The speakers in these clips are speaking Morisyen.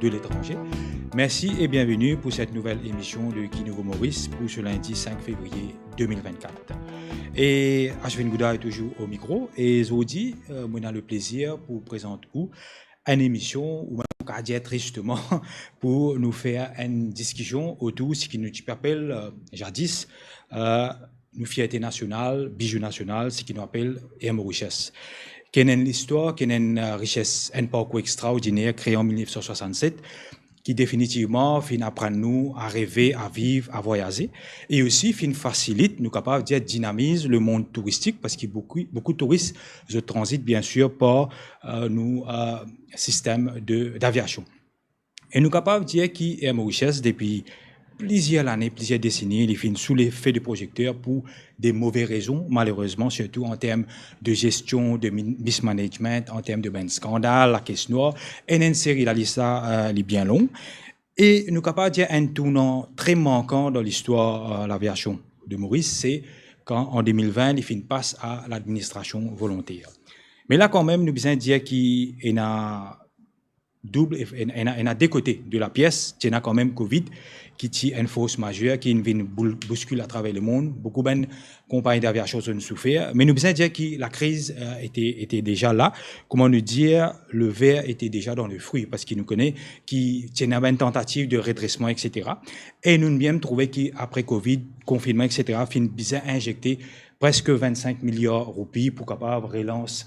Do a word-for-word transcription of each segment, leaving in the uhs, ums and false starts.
de l'étranger. Merci et bienvenue pour cette nouvelle émission de Ki Nouvo Moris pour ce lundi cinq février deux mille vingt-quatre. E Ashwin Gouda est toujours au micro e zordi, euh, mo ena le plaisir pour prezant ou enn emision, ou mem, nou kapav dir tristement, pour nou fer enn diskision otour seki nou ti pe apel, euh, jadis, euh, nou fierte nasional, bizou nasional, seki nou apel Air Mauritius. Ki ena enn listwar, ki ena enn, euh, rises, enn parkour extraordiner kree an mil nef san swasannset, ki definitivman finn aprann nou a reve, a viv, a vwayaze, e osi finn fasilit, nou kapav dir, dinamiz lemond touristik, parski boukou, boukou touris, zot tranzit, bien sir, par, euh, nou, euh, sistem de, d'aviasion. E nou kapav dir ki Air Mauritius, depi plizier lane, plizier deseni, li finn sou lefe de prozekter pour de move rezon, malerezman, sirtou an term de zestion, de mi-, mismanagement, an term de bann skandal, lakes nwar, e enn seri, lalis la, euh, li bien long. E nou kapav dir enn tournan tre markan dan listwar, euh, laviasion de Moris, se kan an de mil vin, li finn pas a ladministrasion volonter. Me la, kanmem, nou bizin dir ki ena doub ef-, ena, ena, ena de kote de lapies, ti ena kanmem Covid, ki ti enn fors mazer, ki inn vinn boul-, bouskil atraver lemond, boukou bann konpagni daviasion zot inn soufer, me nou bizin dir ki lakriz, euh, ete, ete deza la, kouma nou dir, le ver ete deza dan le fri, parski nou kone ki ti ena bann tantativ de redresman, et cetera. E nou mem trouve ki apre Covid, konfinnman, et cetera, finn bizin inzekte preske vinn-sink miliar roupi pour kapav relans,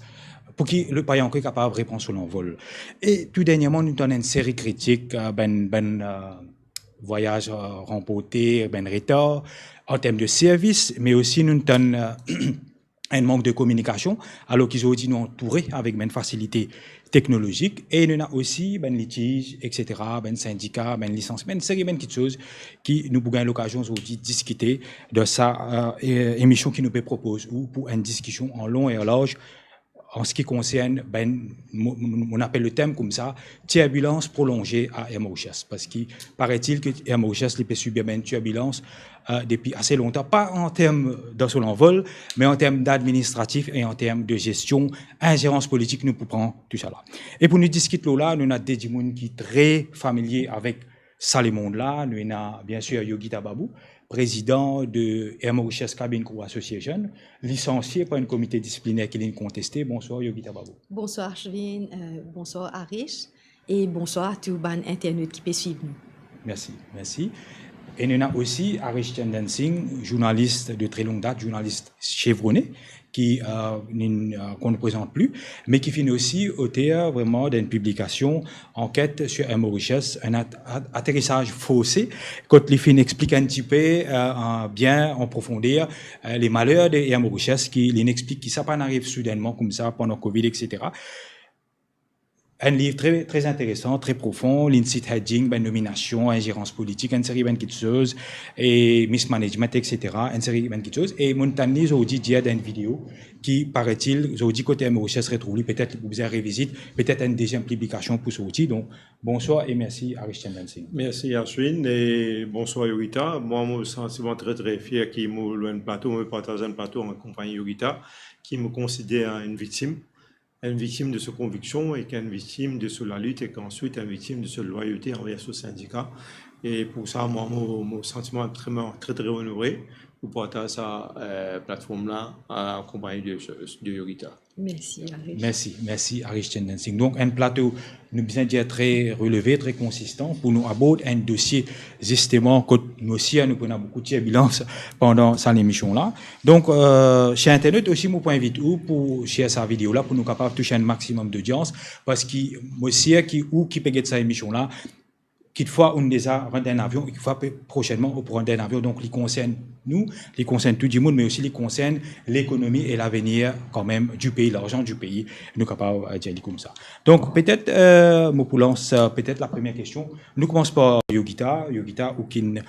pour ki le pei ankor kapav repran so lanvol. E tou dernierman, nou tann enn seri kritik, euh, bann, bann, euh, vwayaz, euh, ranporte, bann retar, an term de servis, me osi nou tann, euh, enn mank de kominikasion, alor ki zordi nou antoure avek bann fasilite teknolozik, e nou ena osi bann litiz, et cetera, bann sindika, bann lisans, bann seri bann kiksoz ki nou pou gagn lokazion zordi diskite dan sa, euh, e-, emision ki nou pe propoz ou pour enn diskision an lon e an larz an seki konsern bann, mo, mo, mo apel le tem koumsa, tirbilans prolonze a Air Mauritius, parski paraît-il ke Air Mauritius li pe sibir bann tirbilans, euh, depi ase lontan, pa an term dan so lanvol, me an term d'administratif e an term de zestion, inzerans politik nou pou pran tousala. E pour nou diskit lor la, nou ena de dimoun ki tre familie avek sa lemond la. Nou ena, bien sir, Yogita Babu, prezidan de Air Mauritius Cabin Crew Association, lisansie par enn komite disipliner ki linn konteste. Bonswar, Yogita Babu. Bonswar, Ashwin. Euh, bonswar, Arish. E bonswar a tou bann internet ki pe swiv nou. Mersi, mersi. E nou ena osi Arish Chandan Singh, zournalis de tre long dat, zournalis chevrone, ki, euh, nou, euh, konn prezant pli, me ki finn osi oter vreman d'enn piblikasion, Enquête sur Air Mauritius, un at-, at-, atterrissage forcé, kot li finn explik enn tipe, euh, an, bien an profonder, euh, les malheurs de Air Mauritius, ki li explik ki sa pa'nn ariv soudennman koumsa pandan Covid, et cetera. Enn liv tre, tre interesan, tre profon, linn sit hedging, bann nominasion, inzerans politik, enn seri bann kiksoz, e mismanagement, et cetera, enn seri bann kiksoz. E mo'nn tann li zordi dir dan enn video ki, paraît-il, zordi kot Air Mauritius retrouv li, petet li pou bizin revizit, petet enn deziem piblikasion pou sorti. Donk, bonswar e mersi Arish Chandan Singh. Mersi Ashwin e bonswar Yogita. Mwa, mo santi mwa tre, tre fier ki mo lor enn plato, mo partaz enn plato an konpagni Yogita, ki mo konsider enn viktim, enn viktim de so konviksion ek enn viktim de so lalit ek answit enn viktim de so lwayote anver so sindika. E pou sa, mwa, mo, mo santi mwa tre, tre, tre onore pou partaz sa, euh, platform la an konpagni de, de Yogita. Mersi, Arish. Mersi, mersi, Arish Chandan Singh. Donk, enn plato, nou bizin dir, tre releve, tre konsistan, pou nou abord enn dosie, zisteman, kot nou osi, nou pou ena boukou tirbilans pandan sa lemision la. Donk, euh, ser internet osi, mo pou invit ou pou share sa video la, pou nou kapav tous enn maximum d'audience, parski mo sir ki ou ki pe get sa emision la, kitfwa ou'nn deza rant dan enn avion, e kitfwa pe, prosenman ou pou rant dan enn avion. Donk, li konsern nou, li konsern tou dimoun, me osi li konsern lekonomi e lavenir kanmem di pei, larzan di pei, nou kapav, euh, dir li koumsa. Donk, petet, euh, mo pou lans, euh, petet lapremier kestion. Nou koumans par Yogita. Yogita, ou ki'nn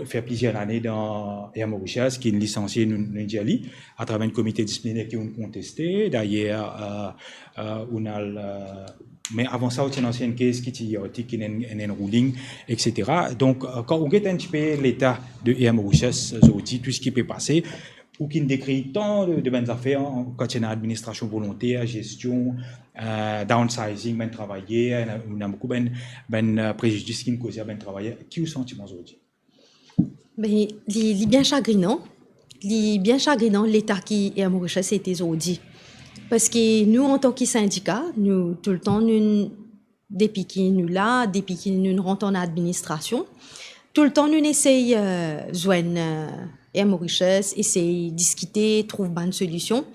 fer plizier lane dan Air Mauritius, ki'nn lisansie, nou, nou dir li, atraver enn komite disipliner ki ou'nn konteste. Dayer, euh, euh, ou'nn al, euh, me avan sa, ou ti ena ansien case ki ti, euh, ti, ki ena enn, enn, enn ruling, et cetera. Donk, euh, kan ou get enn tipe leta de Air Mauritius, zordi, tou seki pe pase, ou ki'nn dekrir tan de, de bann zafer, an, kan ti ena administrasion volonter, gestion, eh, downsizing bann travayer, ena, ena boukou bann, bann, eh, prejidis ki'nn koze a bann travayer. Ki ou santiman zordi? Be, li, li bien sagrinan. Li bien sagrinan leta ki Air Mauritius ete zordi. Parski nou, antan ki sindika, nou toultan, nou, depi ki nou la, depi ki nou rant an administrasion, toultan nou esey, eh, zwenn, eh, Air Mauritius, esey diskite, trouv bann solision.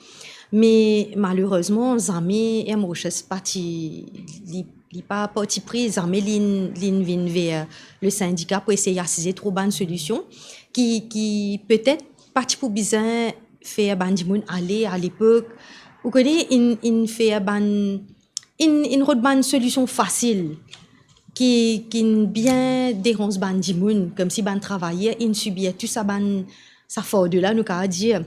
Me malerezman, zame Air Mauritius pa ti, li, li pa parti pri, zame li'nn, li'nn vinn ver le sindika pou esey asize trouv bann solision ki, ki petet pa ti pou bizin fer bann dimoun ale alepok. Ou kone, inn, inn fer bann, inn, inn rod bann solision fasil ki, ki'nn bien deranz bann dimoun, koumsi bann travayer inn sibir tou sa bann, sa fardo la, nou kapav dir.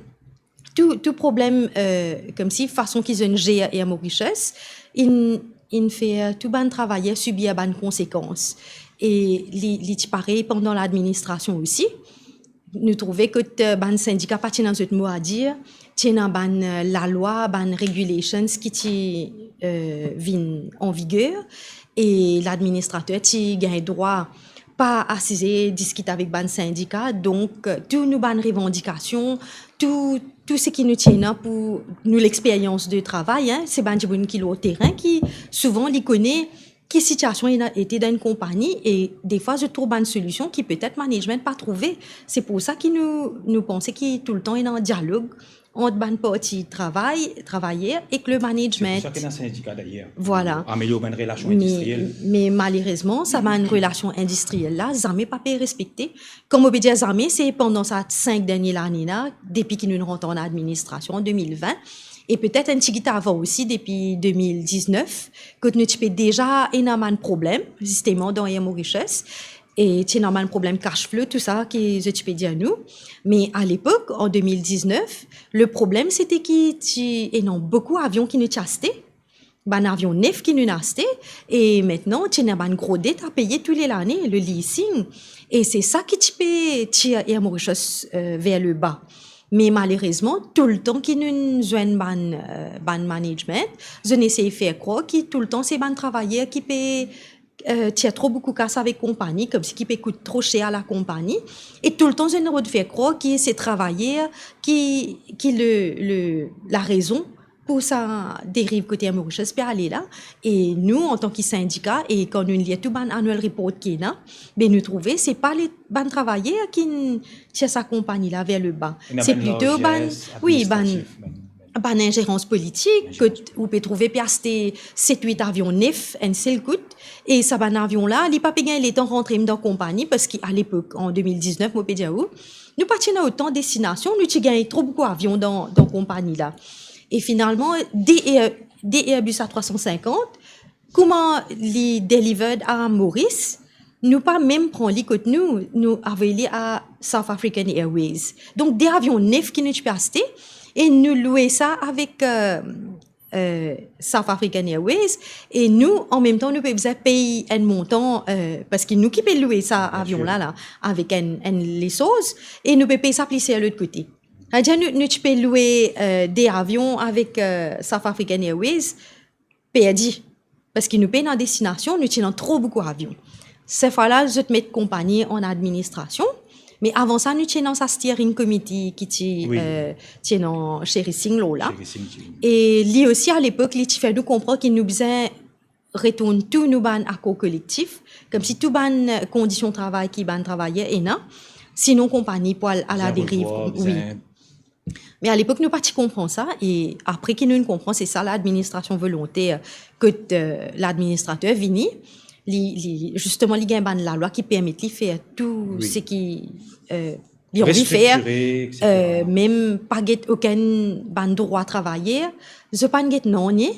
Tou, tou problem, eh, koumsi fason ki zot inn zer Air Mauritius, inn, inn fer tou bann travayer sibir bann konsekans. E li, li ti parey pandan ladministrasion osi. Nou trouve kot, eh, bann sindika pa ti ena zot mo a dir, ti ena bann, eh, lalwa, bann regulations ki ti, eh, vinn an viger, e ladministrater ti gagn drwa pa asize diskit avek bann sindika. Donk, tou nou bann revandikasion, tou, tou seki nou ti ena pou nou lexperyans de travay, hein, se bann dimoun ki lor terin ki souvan li kone ki sitiasion ena ete dan enn konpani, e defwa zot trouv bann solision ki petet management pa trouve. Se pou sa ki nou, nou panse ki toultan ena dialog ant bann parti travay, travayer ek le management. Se pou sa ki ena sindika dayer. Vwala. Amelior bann relasion indistriel. Me, me malerezman, sa bann relasion indistriel la, zame pa pe respekte. Kan mo pe dir zame, se pandan sa sink dernie lane la, depi ki nou rant an administrasion an de mil vin, e petet enn tigit avan osi, depi de mil diznef, kot nou ti pe deza ena bann problem, zisteman, dan Air Mauritius. E ti ena bann problem cash flow, tou sa ki zot ti pe dir nou. Me alepok, an de mil diznef, le problem, sete ki ti ena boukou avion ki nou ti aste, bann avion nef ki nou aste, e aster ti ena bann gro det a peye tou le lane, le leasing. E se sa ki ti pe tir Air Mauritius, eh, ver leba. Me malerezman, toultan ki nou zwenn bann, eh, bann management, zot esey fer krwar ki toultan se bann travayer ki pe, eh, tir tro boukou kas avek konpani, koumsi ki pe kout tro ser a lakonpani. E toultan zot rod fer krwar ki se travayer ki, ki le, le, larezon pou sa deriv kot Air Mauritius pe ale la. E nou, antan ki sindika, e kan nou lir tou bann annual report ki ena, be nou trouve se pa le, bann travayer ki'nn tir sa konpani la ver leba. Se plito bann, wi, bann, bann injerans politik, kot ou pe trouve pe aste set, wit avion nef enn sel kout, e sa bann avion la, li pa pe gagn letan rantre mem dan konpani, parski alepok, an de mil diznef, mo pe dir ou, nou pa ti ena otan destinasion, nou ti gagn tro boukou avion dan, dan konpani la. E finalman, de Air-, de Airbus A trwa san sinkant, kouma li delivered a Maurice, nou pa mem pran li kot nou, nou avoy li a South African Airways. Donk, de avion nef ki nou ti pe aste, e nou lwe sa avek, eh, eh, South African Airways, e nou, an mem tan, nou pe bizin pey enn montan, eh, parski nou ki pe lwe sa avion la, la, avek enn, enn lesoz, e nou pe pey sa pli ser lot kote. Savedir nou, nou ti pe lwe, eh, de avion avek, eh, South African Airways, perdi. Parski nou pena destinasion, nou ti ena tro boukou avion. Sefwa la, zot met konpani an administrasion, me avan sa, nou ti ena sa steering committee ki ti, wi, eh, ti ena Sherry Singh lor la. Sherry Singh, wi. E li osi, alepok, li ti fer nou konpran ki nou bizin retourn tou nou bann akor kolektif, koumsi tou bann, eh, kondision travay ki bann travayer ena, sinon konpani pou al a la deriv. Bizin revwar, wi. Bizin Me alepok, nou pa ti konpran sa, e apre ki nou konpran, se sa ladministrasion volonter, kot, eh, ladministrater vini, li, li, zisteman, li gagn bann lalwa ki permet li fer tou, wi, seki, eh, li anvi fer, restriktir, et cetera, eh, mem pa get okenn bann drwa travayer, zot pa get nanye,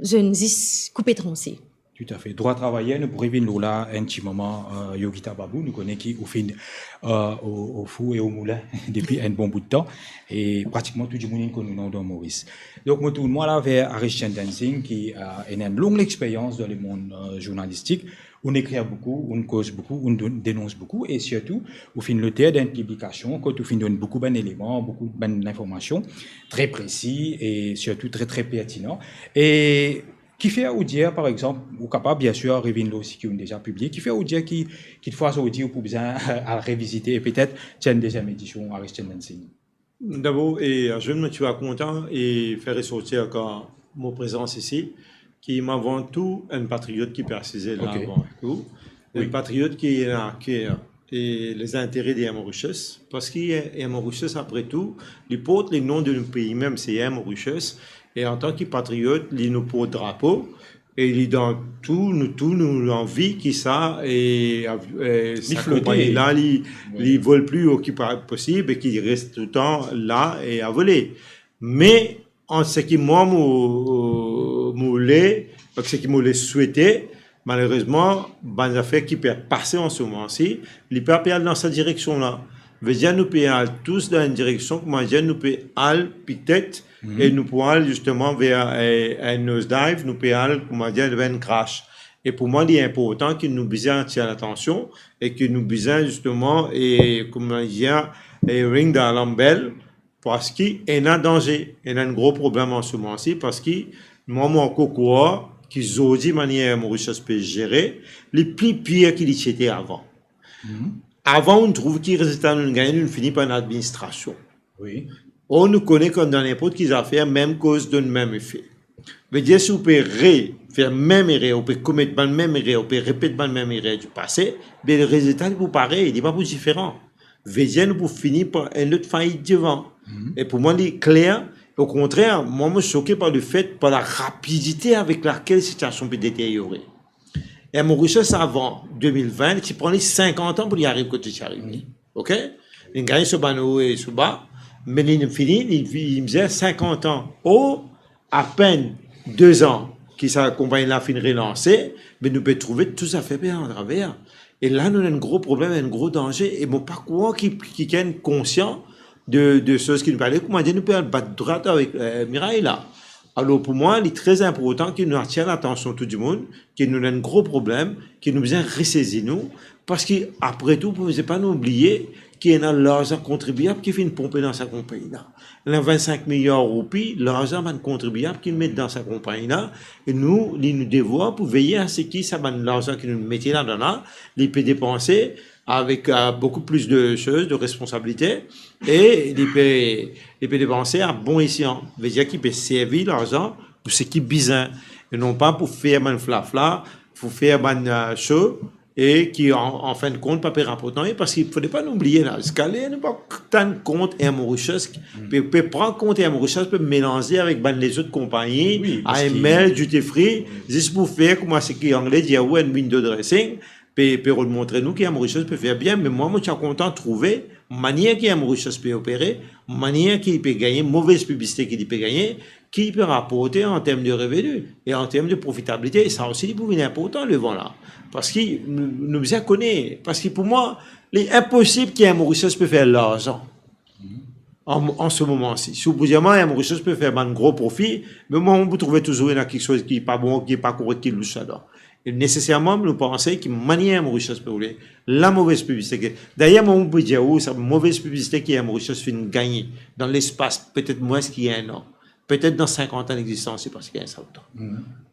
zot zis koupe transe. Toutafe. Drwa travayer, nou pou revinn lor la enn ti moman, eh, Yogita Babu, nou kone ki ou finn, eh, o, o four e o moulin depi enn bon bout tan, e pratikman tou dimoun inn konn ou non dan Moris. Donk, mo tourn mwa la ver Harish Chandan Singh, ki, eh, ena enn long lexperyans dan lemond, eh, zournalistik. Ou ekrir boukou, ou koz boukou, ou donn, denons boukou, e sirtou, ou finn loter dan enn piblikasion kot ou finn donn boukou bann eleman, boukou bann linformasion tre presi e sirtou tre, tre pertinan. E kifer ou dir, par exanp, ou kapav, biensir, revinn lor seki ou'nn deza piblie, kifer ou dir ki, ki fwa zordi ou pou bizin al revizite e petet tir enn deziem edision Aris Chendensi? Dabor, e, Arjun, mo ti va kontan e fer resorti ankor mo prezans isi, ki mo avan tou enn patriot ki pe asize la avan tou. Enn patriot ki ena a ker e lezintere de Air Mauritius, parski Air Mauritius, apre tou, li port lenom de nou pei mem, se Air Mauritius, e antan ki patriot, li nou port drapo, e li dan tou, nou tou, nou anvi ki sa, e, av-, e, sa konpagni la, li, li vol pli o ki pa-, posib e ki res toultan la e a vole. Me ant seki mwa mo, mo le, ek seki mo le swete, malerezman, bann zafer ki pe pase an se moman si, li pa pe al dan sa direksion la. Vedir nou pe al tous dan enn direksion, koumadir nou pe al pitet, e nou pou al zisteman ver, e, enn nosedive, nou pe al, koumadir, ver enn krash. E pou mwa, li inportan ki nou bizin atir latansion e ki nou bizin zisteman, e, koumadir, e, ring the alarm bell, parski ena danze, ena enn gro problem an se moman si, parski mwa, mo ankor krwar ki zordi manier Mauritius pe zere, li pli pir ki li ti ete avan. Avan, ou'nn trouv ki rezilta nou'nn gagne, nou'nn fini par enn administrasion. Or, nou kone kouma dan ninport ki zafer, mem koz donn mem efe. Vedir, si ou pe refer mem erer, ou pe komet bann mem erer, ou pe repet bann mem erer di pase, be rezilta li pou parey, li pa pou diferan. Vedir, nou pou fini par enn lot fayit devan. E pou mwa, li kler. Okontrer, mwa, mo soke par lefet, par larapidite avek lakel sitiasion pe deteryore. Air Mauritius avan de mil vin, ti pran li sinkant an pou li ariv kot li ti arive. Ok? Li gagne so bann o e so ba, me li fini, li, li mizir sinkant an. Or, apenn de zan ki sa konpagni la finn relanse, me nou pe trouve tou zafer pe al atraver. E la, nou ena enn gro problem, enn gro danze, e mo pa krwar ki, ki kikenn konsian de, de soz ki nou pe ale, koumadir nou pe al bat drwat avek, e, miray la. Alor, pou mwa, li tre inportan ki nou atir latansion tou dimoun, ki nou ena enn gro problem, ki nou bizin resezi nou, parski apre tou, pou nou pa nou bliye ki ena larzan kontribiab ki finn ponpe dan sa konpagni la. Ena vinn-sink milyar roupi, larzan bann kontribiab ki met dan sa konpagni la, e nou, li nou devwar pou veye a seki sa bann larzan ki nou mete ladan la, li pe depanse avek, e, boukou plis de soz, de responsabilite, e li pe, li pe depanse a bon esian, vedir ki pe servi larzan pou seki bizin, e non pa pou fer bann flafla, pou fer bann, e, so, e ki, an, an fin de kont, pa pe raport nanye, parski fode pa nou bliye la, ziska ler nou pa tann kont Air Mauritius, pe, pe pran kont Air Mauritius, pe melanze avek bann lezot konpagni, wi, parski A M L, duty free, zis pou fer kouma seki Angle dir, ou enn window dressing, pe, pe rod montre nou ki Air Mauritius pe fer bien, me mwa, mo ti a kontan trouve manier ki Air Mauritius pe opere, manier ki li pe gagne, movez piblisite ki li pe gagne, ki li pe raporte an term de reveni e an term de profitabilite, e sa osi li pou vinn inportan devan la. Parski nou, nou bizin kone, parski pou mwa, li inposib ki Air Mauritius pe fer larzan an, an se moman si. Si ou pou dir mwa, Air Mauritius pe fer bann gro profi, me mwa, mo pou trouve touzour ena kiksoz ki pa bon, ki pa korek, ki lous ladan. E neseserman, nou panse ki manier Air Mauritius pe roule, la movez piblisite ki, dayer, mwa, mo pou dir ou, sa movez piblisite ki Air Mauritius finn gagne dan lespas petet mwins ki enn an, petet dan sinkant an legzistans, se pa seki enn sa otan.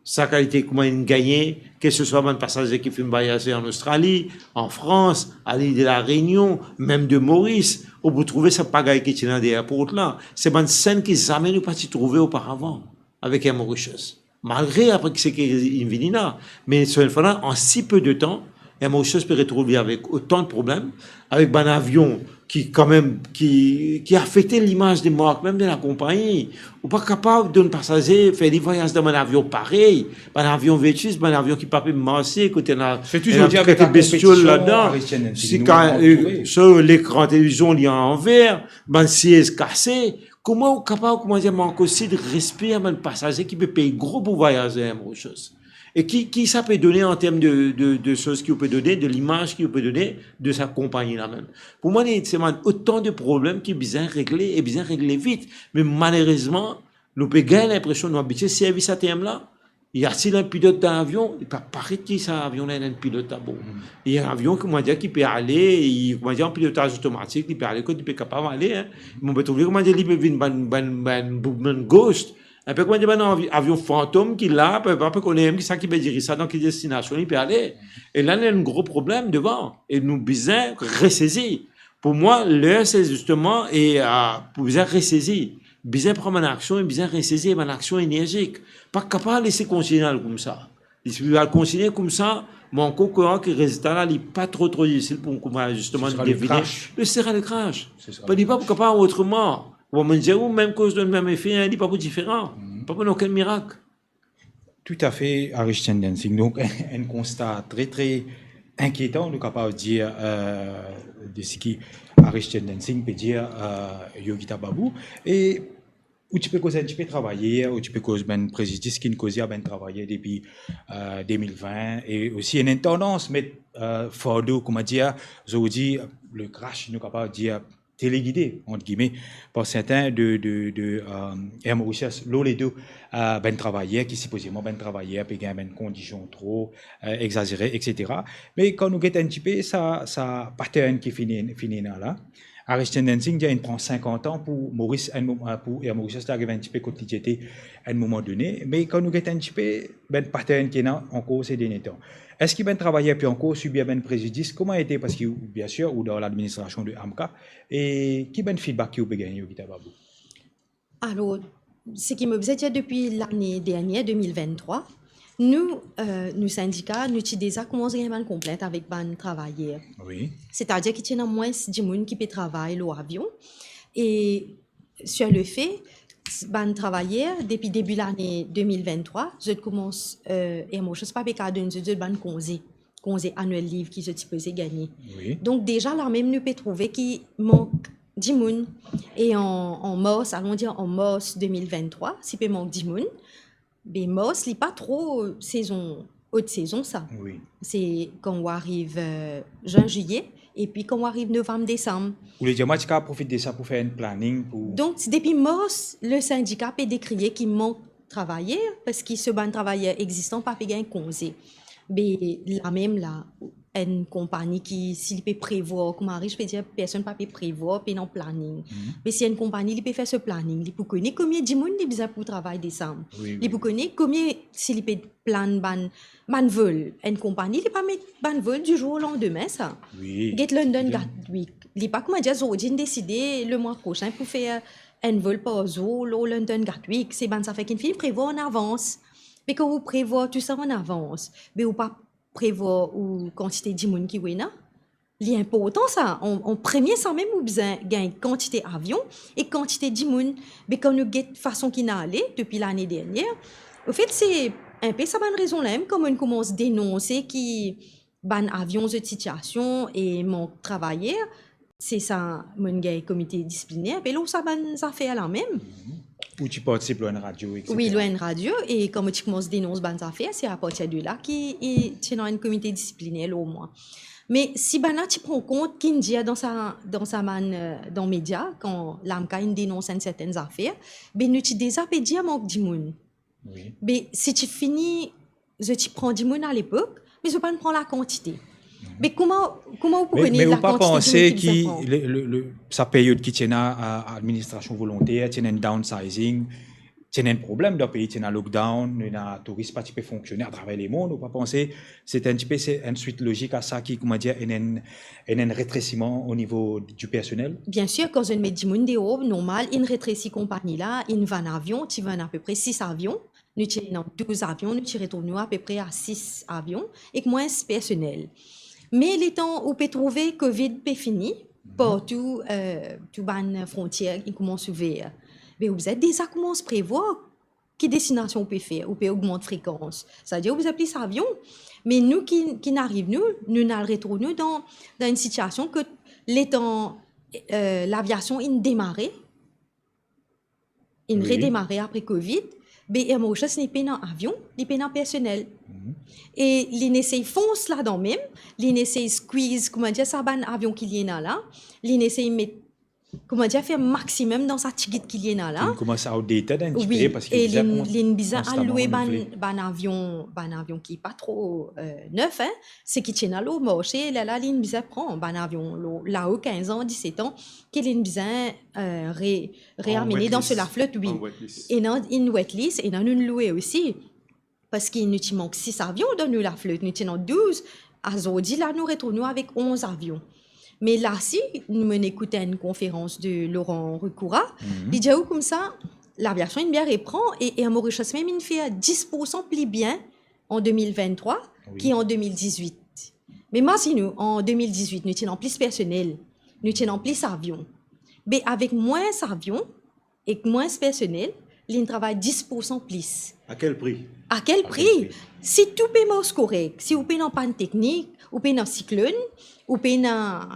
Sa kalite kouma inn gagne, ke se swa bann pasaze ki finn vwayaze an Ostrali, an Frans, a Lil de la Reynion, mem de Moris, ou pou trouve sa pagay ki ti ena de airport la. Se bann senn ki zame nou pa ti trouve oparavan avek Air Mauritius. Malgre apre ki seki inn vini la, me so enn fwa la, an si pe de tan, Air Mauritius pe retrouv li avek otan de problem, avek bann avion ki kanmem, ki, ki afekte limaz de mark mem de lakonpagni. Ou pa kapav donn pasaze, fer li vwayaz dan bann avion parey, bann avion vetis, bann avion ki pa pe marse, kot ena, se tou ena zordi avek la bestiol konpetision ladan. Aris Chendensi, si nou ka, retrouve, e, so lekran televizion li an anver, bann siez kase, kouma ou kapav, kouma dir, mank osi de respe a bann pasaze ki pe pey gro pou vwayaze Air Mauritius? E ki, ki sa pe done an term de, de, de soz ki ou pe done, de limaz ki ou pe done de sa konpagni la mem? Pou mwa, li, se bann otan de problem ki bizin regle e bizin regle vit. Me malerezman, nou pe gagn linpresion, nou abitie servi sa term la, Il y a-t-il un pilote dans l'avion? Li pa paret ki sa avion la ena enn pilot dabor. Hmm. E avion, kouma dir, ki pe ale, e, kouma dir, an pilotaz otomatik, li pe ale kot li pe kapav ale, hein. Mo pe trouve, kouma dir, li pe vinn bann, bann, bann, bann ghost. Enpe, kouma dir, bann avi-, avion fantom ki la, pe, pa pe kone mem ki sa ki pe diriz sa, dan ki destinasion li pe ale. E la, li ena enn gro problem devan. E nou bizin resezi. Pou mwa, ler se zisteman, e, a, pou bizin resezi. Bizin pran bann aksion, e bizin resezi bann aksion enerzik. Pa kapav les kontinie al koumsa. Si li al kontinie koumsa, mo ankor krwar ki rezilta la, li pa tro, tro difisil pou, kouma zisteman, devine. Ce sera le crash. Ce sera le crash. Ce sera le crash. Pa, li pa pou kapav otreman. Bon, mo dir ou, mem koz donn mem efe, hein, li pa pou diferan. Mhm. Pa pou ena okenn mirak. Toutafe, Arish Chandran Singh. Donk, enn konsta tre, tre inkietan, nou kapav dir, eh, de seki Arish Chandran Singh pe dir, eh, Yogita Babu. E ou ti pe koz enn tipe travayer, ou ti pe koz bann prezidis ki'nn koze a bann travayer depi, eh, de mil vin, e osi ena enn tandans met, eh, fardo, kouma dir, zordi, le crash, nou kapav dir, telegide, ant gime, par sertin de, de, de, eh, Air Mauritius, lor ledo, eh, bann travayer ki sipozeman bann travayer pe gagn bann kondision tro, eh, egzazere, et cetera. Me kan nou get enn tipe sa, sa pattern ki fini, fini ena la, Arish Chandran Singh dir inn pran sinkant an pou Maurice, enn mo-, eh, pou Air Mauritius ariv enn tipe kot li ti ete enn moman done. Me kan nou get enn tipe bann pattern ki ena ankor se dernie tan, eski bann travayer pe ankor sibir bann prezidis? Kouma ete, parski, biensir, ou dan ladministrasion de AMCA, e ki bann feedback ki ou pe gagne, Yogita Babu? Alor, seki mo bizin dir, depi lane dernie, de mil vinn-trwa, nou, eh, nou sindika, nou ti deza koumans gagn bann konplint avek bann travayer. Wi. Setadir ki ti ena mwins dimoun ki pe travay lor avion. E sur le fait, bann travayer, depi debi lane de mil vinn-trwa, zot koumans, eh, Air Mauritius pa pe kapav donn zot, zot bann konze, konze annual leave ki zot sipoze gagne. Wi. Donk, deza lamem, nou pe trouve ki mank dimoun. E an, an mars, alon dir an mars de mil vinn-trwa, si pe mank dimoun, be mars, li pa tro sezon, ot sezon sa. Wi. Se kan ou ariv, eh, zin, zilye, epi kan ou ariv novam, desam. Ou le dir mwa, ti kapav profit de sa pou fer enn planning pou... Donk, depi mars, le sindika pe dekriye ki mank travayer, parski so bann travayer egzistan pa pe gagn konze. Be lamem la, enn konpagni ki, si li pe prevwar, kouma Arish pe dir, personn pa pe prevwar, pena planning. Mhm. Me si enn konpagni, li pe fer so planning, li pou kone konbien dimoun li bizin pou travay desam. Wi, wi. Li pou kone konbien, si li pe plan bann, bann vol. Enn konpagni, li pa met bann vol du jour au lendemain, sa. Wi. Get London Gatwick. Li pa kouma dir, zordi inn deside, lemwa prosin pou fer enn vol par zour lor London Gatwick. Se bann zafer ki'nn fini prevwar an avans. Me kan ou prevwar tou sa an avans, be ou pa prevwar ou kantite dimoun ki ou ena. Li inportan sa. An, an premie sa mem, ou bizin gagn kantite avion e kantite dimoun. Be kan nou get fason ki'nn ale depi lane dernie, anfet, se inpe sa bann rezon la mem, kan mo'nn koumans denonse ki bann avion, zot sitiasion e mank travayer, se sa, mo'nn gagn komite disipliner, be lor sa bann zafer la mem. Mhm. Ou ti partisip lor enn radio, et cetera. Wi, lor enn radio, e kan mo ti koumans denons bann zafer, se apartir de la ki, e, ti ena enn komite disipliner lor mwa. Me si bann la ti pran kont ki'nn dir dan sa, dan sa bann, eh, dan media, kan l'AMCA inn denons enn sertenn zafer, be nou ti deza pe dir mank dimoun. Wi. Be si ti fini, zot ti pran dimoun alepok, me zot pa'nn pran lakantite. Mhm. Me kouma, kouma ou pou kone lakantite dimoun ki bizin pran? Me, me ou pa panse ki le, le, le, sa period ki ti ena, eh, administrasion volonter, ti ena enn downsizing, ti ena enn problem dan pei, ti ena lockdown, ena touris pa ti pe fonksione atraver lemond, ou pa panse se enn tipe, se enn swit lozik a sa ki, kouma dir, ena enn, ena enn retresiman o nivo di personel? Biensir, kan zot met dimoun deor, normal, inn retresi konpagni la, inn vann avion, ti vann apepre sis avion. Nou ti ena douz avion, nou ti retrouv nou apepre a sis avion, ek mwins personel. Me letan ou pe trouve covid pe fini, mhm, partou, eh, tou bann frontier inn koumans ouver, be ou bizin deza koumans prevwar ki destinasion ou pe fer, ou pe ogmant frekans. Savedir ou bizin plis avion. Me nou ki, ki'nn ariv nou, nou'nn al retrouv nou dan, dan enn sitiasion kot letan, eh, laviasion inn demare, inn, wi, redemare apre covid, be Air Mauritius li pena avion, li pena personel. Mhm. E li'nn esey fons ladan mem, li'nn esey squeeze, kouma dir, sa bann avion ki li ena la, li'nn esey met kouma dir, fer maximum dan sa tigit ki li ena la. Li koumans outdated enn tipe, wi, parski e li bizin, li bizin al lwe bann, bann avion, bann avion ki pa tro, euh, nef, hein, seki ti ena lor marse, lerla li bizin pran bann avion lor, lao kinz an, diset an, ki li bizin, euh, re-, reamene dan so laflot, wi. An wet lease. Ena enn wet lease, ena nou lwe osi. Parski nou ti mank sis avion dan nou laflot, nou ti ena douz, azordi la nou retrouv nou avek onz avion. Me la si nou, mo'nn ekout enn konferans de Laurent Ricoura, li dir ou koumsa, laviasion inn bien repran e, e Air Mauritius mem inn fer dis poursan pli bien an de mil vinn trwa, wi, ki an de mil dizwit. Me mazinn ou, an de mil dizwit, nou ti ena plis personel, nou ti ena plis avion. Be avek mwins avion, ek mwins personel, linn travay dis poursan plis. A kel pri? A kel pri? A kel pri? Si tou pe mars korek, si ou pena pann teknik, ou pena siklonn, ou pena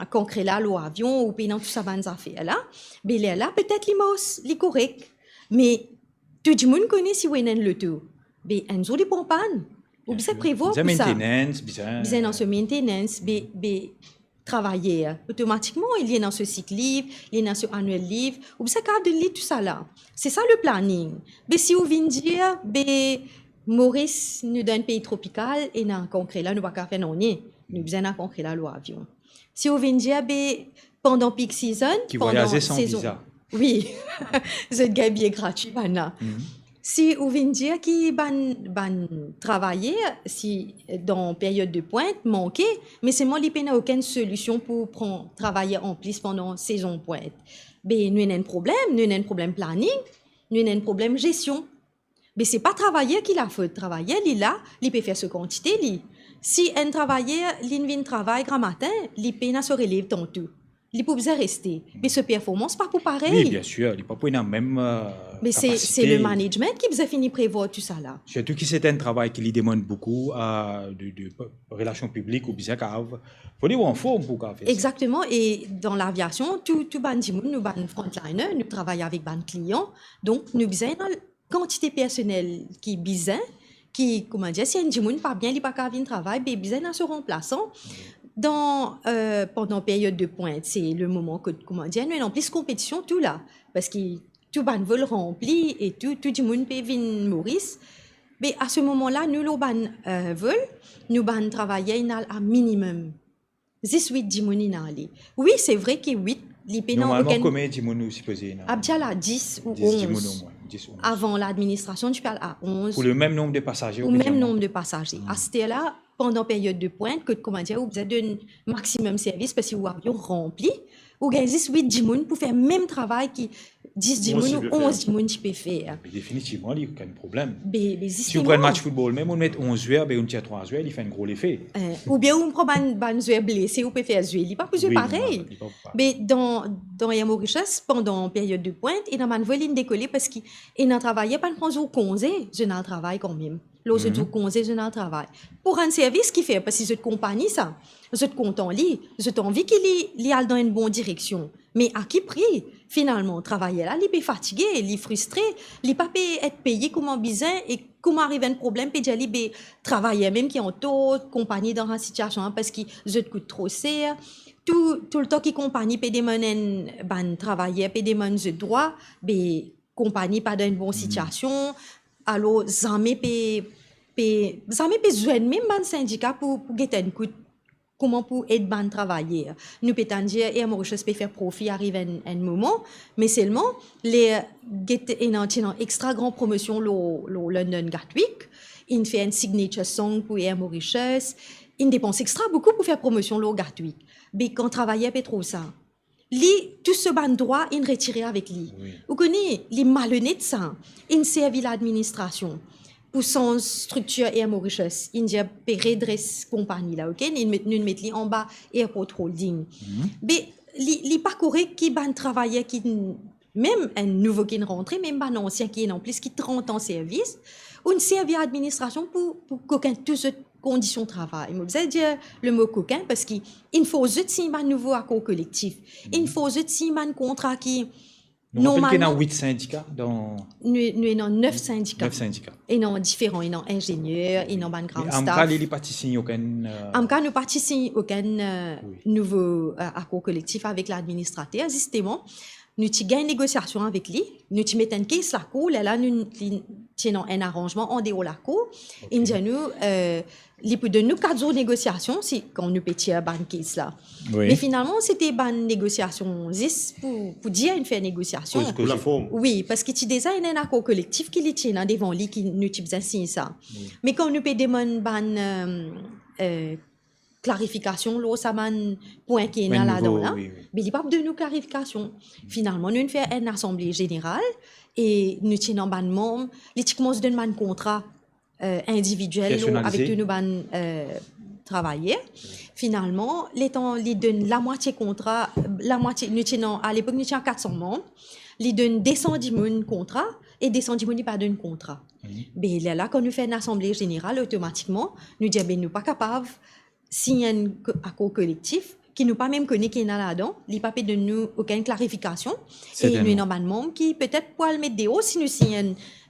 kankrela lor avion, ou pena tou sa bann zafer la, be lerla petet li mars, li korek. Me tou dimoun kone si ou ena enn loto, be enn zour li pran pann. Ou bizin, bien sir, prevwar pou sa. Bizin maintenance, bizin, bizin dan so maintenance, be, be travayer, otomatikman, li ena so sick leave, li ena so annual leave, ou bizin kapav donn li tousala. Se sa le planning. Be si ou vinn dir, be Moris, nou dan enn pei tropikal, ena kankrela, nou pa kapav fer nanye. Nou bizin ena kankrela lor avion. Si ou vinn dir, be pandan peak season, ki pandan vwayaze san sezon, viza. Wi, zot gagn bie gratwi, bann la. Mhm. Si ou vinn dir ki bann, bann travayer, si dan period de pwint manke, me selman li pena okenn solision pou pran travayer anplis pandan sezon pwint, be nou ena enn problem, nou ena enn problem planning, nou ena enn problem zestion. Be se pa travayer ki lafot, travayer li la, li pe fer so kantite li. Si enn travayer, linn vinn travay gramatin, li pena so relev tanto. Li pou bizin reste. Me so performans pa pou parey. Wi, bien sir, li pa pou ena mem, euh, kapasite. Me se, se le management ki bizin fini prevwar tousala. Sirtou ki se enn travay ki li demann boukou, euh, de, de p-, relasion piblik, ou bizin kapav, fode ou anform pou kapav fer sa. Exactement, e dan laviasion, tou, tou bann dimoun, nou bann frontliner, nou travay avek bann klian, donk nou bizin ena kantite personel ki bizin, ki, kouma dir, si enn dimoun pa bien, li pa kapav vinn travay, be bizin ena so ranplasan. Dan, euh, pandan period de pwint, se le moman kot, kouma dir, nou ena plis konpetision tou la, parski tou bann vol ranpli e tou, tou dimoun pe vinn Moris. Be a se moman la, nou lor bann, euh, vol, nou bann travayer inn al a minimem zis wit dimoun inn ale. Wi, se vre ki wit, li pena okenn... Normalman, konbien dimoun ou sipoze ena? Abdial a dis ou onz. Dis dimoun omwin, dis, onz. Avan ladministrasion, ti pe al a onz. Pou le mem nonb de pasaze, ou mem nonb de pasaze. Hmm. Aster la, pandan period de pwint, kot, kouma dir, ou bizin donn maximum servis, parski ou avion ranpli, ou gagn zis wit dimoun pou fer mem travay ki dis dimoun ou onz dimoun ti pe fer. Be definitivman, li okenn problem. Be, be zisteman. Si ou pran match football, mem ou met onz zwer, be ou tir trwa zwer, li fer enn gro lefe. Eh, oubien ou pran bann, bann zwer blese, ou pe fer zwe, li pa pou zwe parey. Wi, non, li pa pou parey. Be dan, dan Air Mauritius, pandan period de pwint, ena bann vol inn dekole parski ena travayer pa'nn pran zour konze, zot inn al travay kanmem. Lor zot zour konze, zot inn al travay. Pou rann servis ki fer, parski zot konpagni sa, zot kontan li, zot anvi ki li, li al dan enn bon direksion. Me a ki pri? Finalman, travayer la, li pe fatige, li fristre, li pa pe et peye kouma bizin, e kouma ariv enn problem, pe dir li, be, travayer mem ki antor, konpagni dan sa sitiasion la, parski zot kout tro ser. Tou, toultan ki konpagni pe demann enn, bann travayer pe demann zot drwa, be, konpagni pa dan enn bon sitiasion, alor zame pe, pe, zame pe zwenn mem bann sindika pou, pou get enn kout, kouma pou ed bann travayer. Nou pe tann dir Air Mauritius pe fer profi ariv enn, enn moman, me selman, ler get ena, ti ena extra gran promosion lor, lor London Gatwick, inn fer enn signature song pou Air Mauritius, inn depans extra boukou pou fer promosion lor Gatwick. Be kan travayer pe trouv sa, li, tou so bann drwa inn retire avek li. Wi. Ou kone, li malonet sa, inn servi ladministrasion pou sanz striktir Air Mauritius, inn dir pe redres konpagni la, ok? Nou'nn met, nou'nn met li anba Airport Holding. Mhm. Be, li, li pa korek ki bann travayer ki n-, mem enn nouvo ki'nn rantre, mem bann ansien ki ena plis ki trant an servis, ou'nn servi ladministrasion pou, pou kokin tou zot kondision travay. Mo bizin dir lemo kokin, parski inn fors zot sign bann nouvo akor kolektif. Inn fors zot sign bann kontra ki, Nou rapel ki ena normalman, wit sindika dan nou, nou ena nef sindika. Nef sindika. Ena diferan, ena inzenier, ena bann ground staff. Me AMCA, li, li pa ti sign okenn, euh, AMCA, nou pa ti sign okenn, euh, wi, nouvo, euh, akor kolektif avek ladministrater, zisteman. Nou ti gagn negosiasion avek li, nou ti met enn kes lakour, lerla nou, li ti ena enn aranzman andeor lakour. Ok. Inn dir nou, euh, li pou donn nou kat zour negosiasion, si, kan nou pe tir bann kes la. Wi. Me finalman, se ti bann negosiasion zis pou, pou dir inn fer negosiasion. Koz, koze. Pou laform. Wi, parski ti deza ena enn akor kolektif ki li ti ena devan li, ki nou ti bizin sign sa. Wi. Me kan nou pe demann bann, euh, euh, klarifikasion lor sa bann pwin ki ena ladan la, wi, wi, be li pa donn nou klarifikasion. Finalman, nou inn fer enn asanble zeneral e nou ti ena bann manm, li ti koumans donn bann kontra, euh, individiel lor, personalize, avek tou nou bann, euh, travayer. Finalman, letan li donn lamwatie kontra, lamwatie, nou ti ena, alepok nou ti ena kat san manm, li donn de san dimoun kontra e de san dimoun li pa donn kontra. Mhm. Be lerla, kan nou fer enn asanble zeneral, otomatikman, nou dir, be nou pa kapav sign enn ko-, akor kolektif ki nou pa mem kone ki ena ladan, li pa pe donn nou okenn klarifikasion, e nou ena bann manm ki petet pou al met deor si nou sign enn,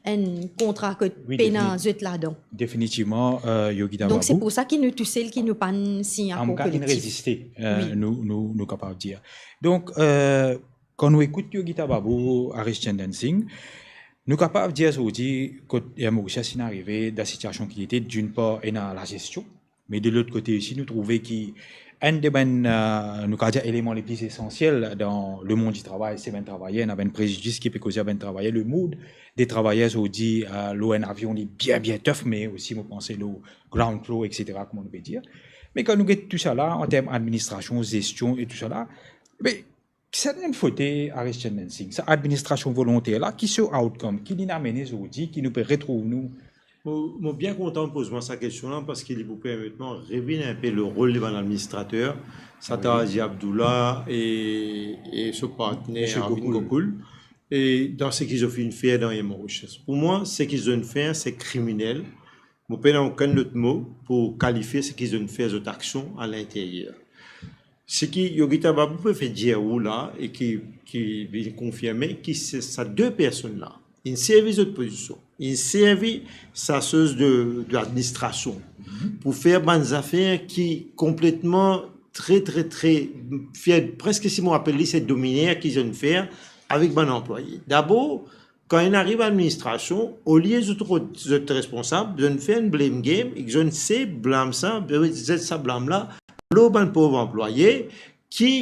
enn kontra kot, wi, pena zot ladan. Definitivman, euh, Yogita Babu. Donk, se pou sa ki nou tousel ki nou pa'nn sign akor kolektif. AMCA inn reziste, euh, wi, nou, nou, nou kapav dir. Donk, euh, kan nou ekout Yogita Babu, Harish Chandan Singh, nou kapav dir zordi kot Air Mauritius inn arive dan sitiasion ki li ete, dinn par, ena lazestion, me de lot kote osi, nou trouve ki enn de bann, euh, nou kapav dir eleman le pli esansiel dan lemond di travay, se bann travayer, ena bann prezidis ki pe koze a bann travayer, le mood de travayer zordi, euh, lor enn avion li bien, bien tough, me osi, mo panse, lor ground crew, et cetera, kouma nou pe dir. Me kan nou get tousala, an term administrasion, zestion e tousala, be, kisannla inn fote Harish Chandan Singh? Sa administrasion volonter la, ki so outcome, ki li'nn amene zordi, ki nou pe retrouv nou? Mo, mo bien kontan ou poz mwa sa kestion la, parski li pou permet mwa revinn enpe lor rol de bann administrater, Sataji Abdoula e, e so partner Arvind Gokul. Gokul. E dan seki zot finn fer dan Air Mauritius. Pou mwa, seki zot finn fer, se kriminel. Mo pena okenn lot mo pou kalifie seki zot finn fer, zot aksion alinteryer. Seki Yogita Babu pe fer dir ou la e ki, ki vinn konfirme ki se sa de personn la, inn servi zot pozision, inn servi sa soz de, de ladministrasion pou fer bann zafer ki konpletman tre, tre, tre, fer, preske si mo apel li se dominer ki zot finn fer avek bann anplwaye. Dabor, kan inn ariv administrasion, olie zot, zot responsab, zot fer enn blame game, ek zot se blam sa, zet sa blam la lor bann pov anplwaye ki,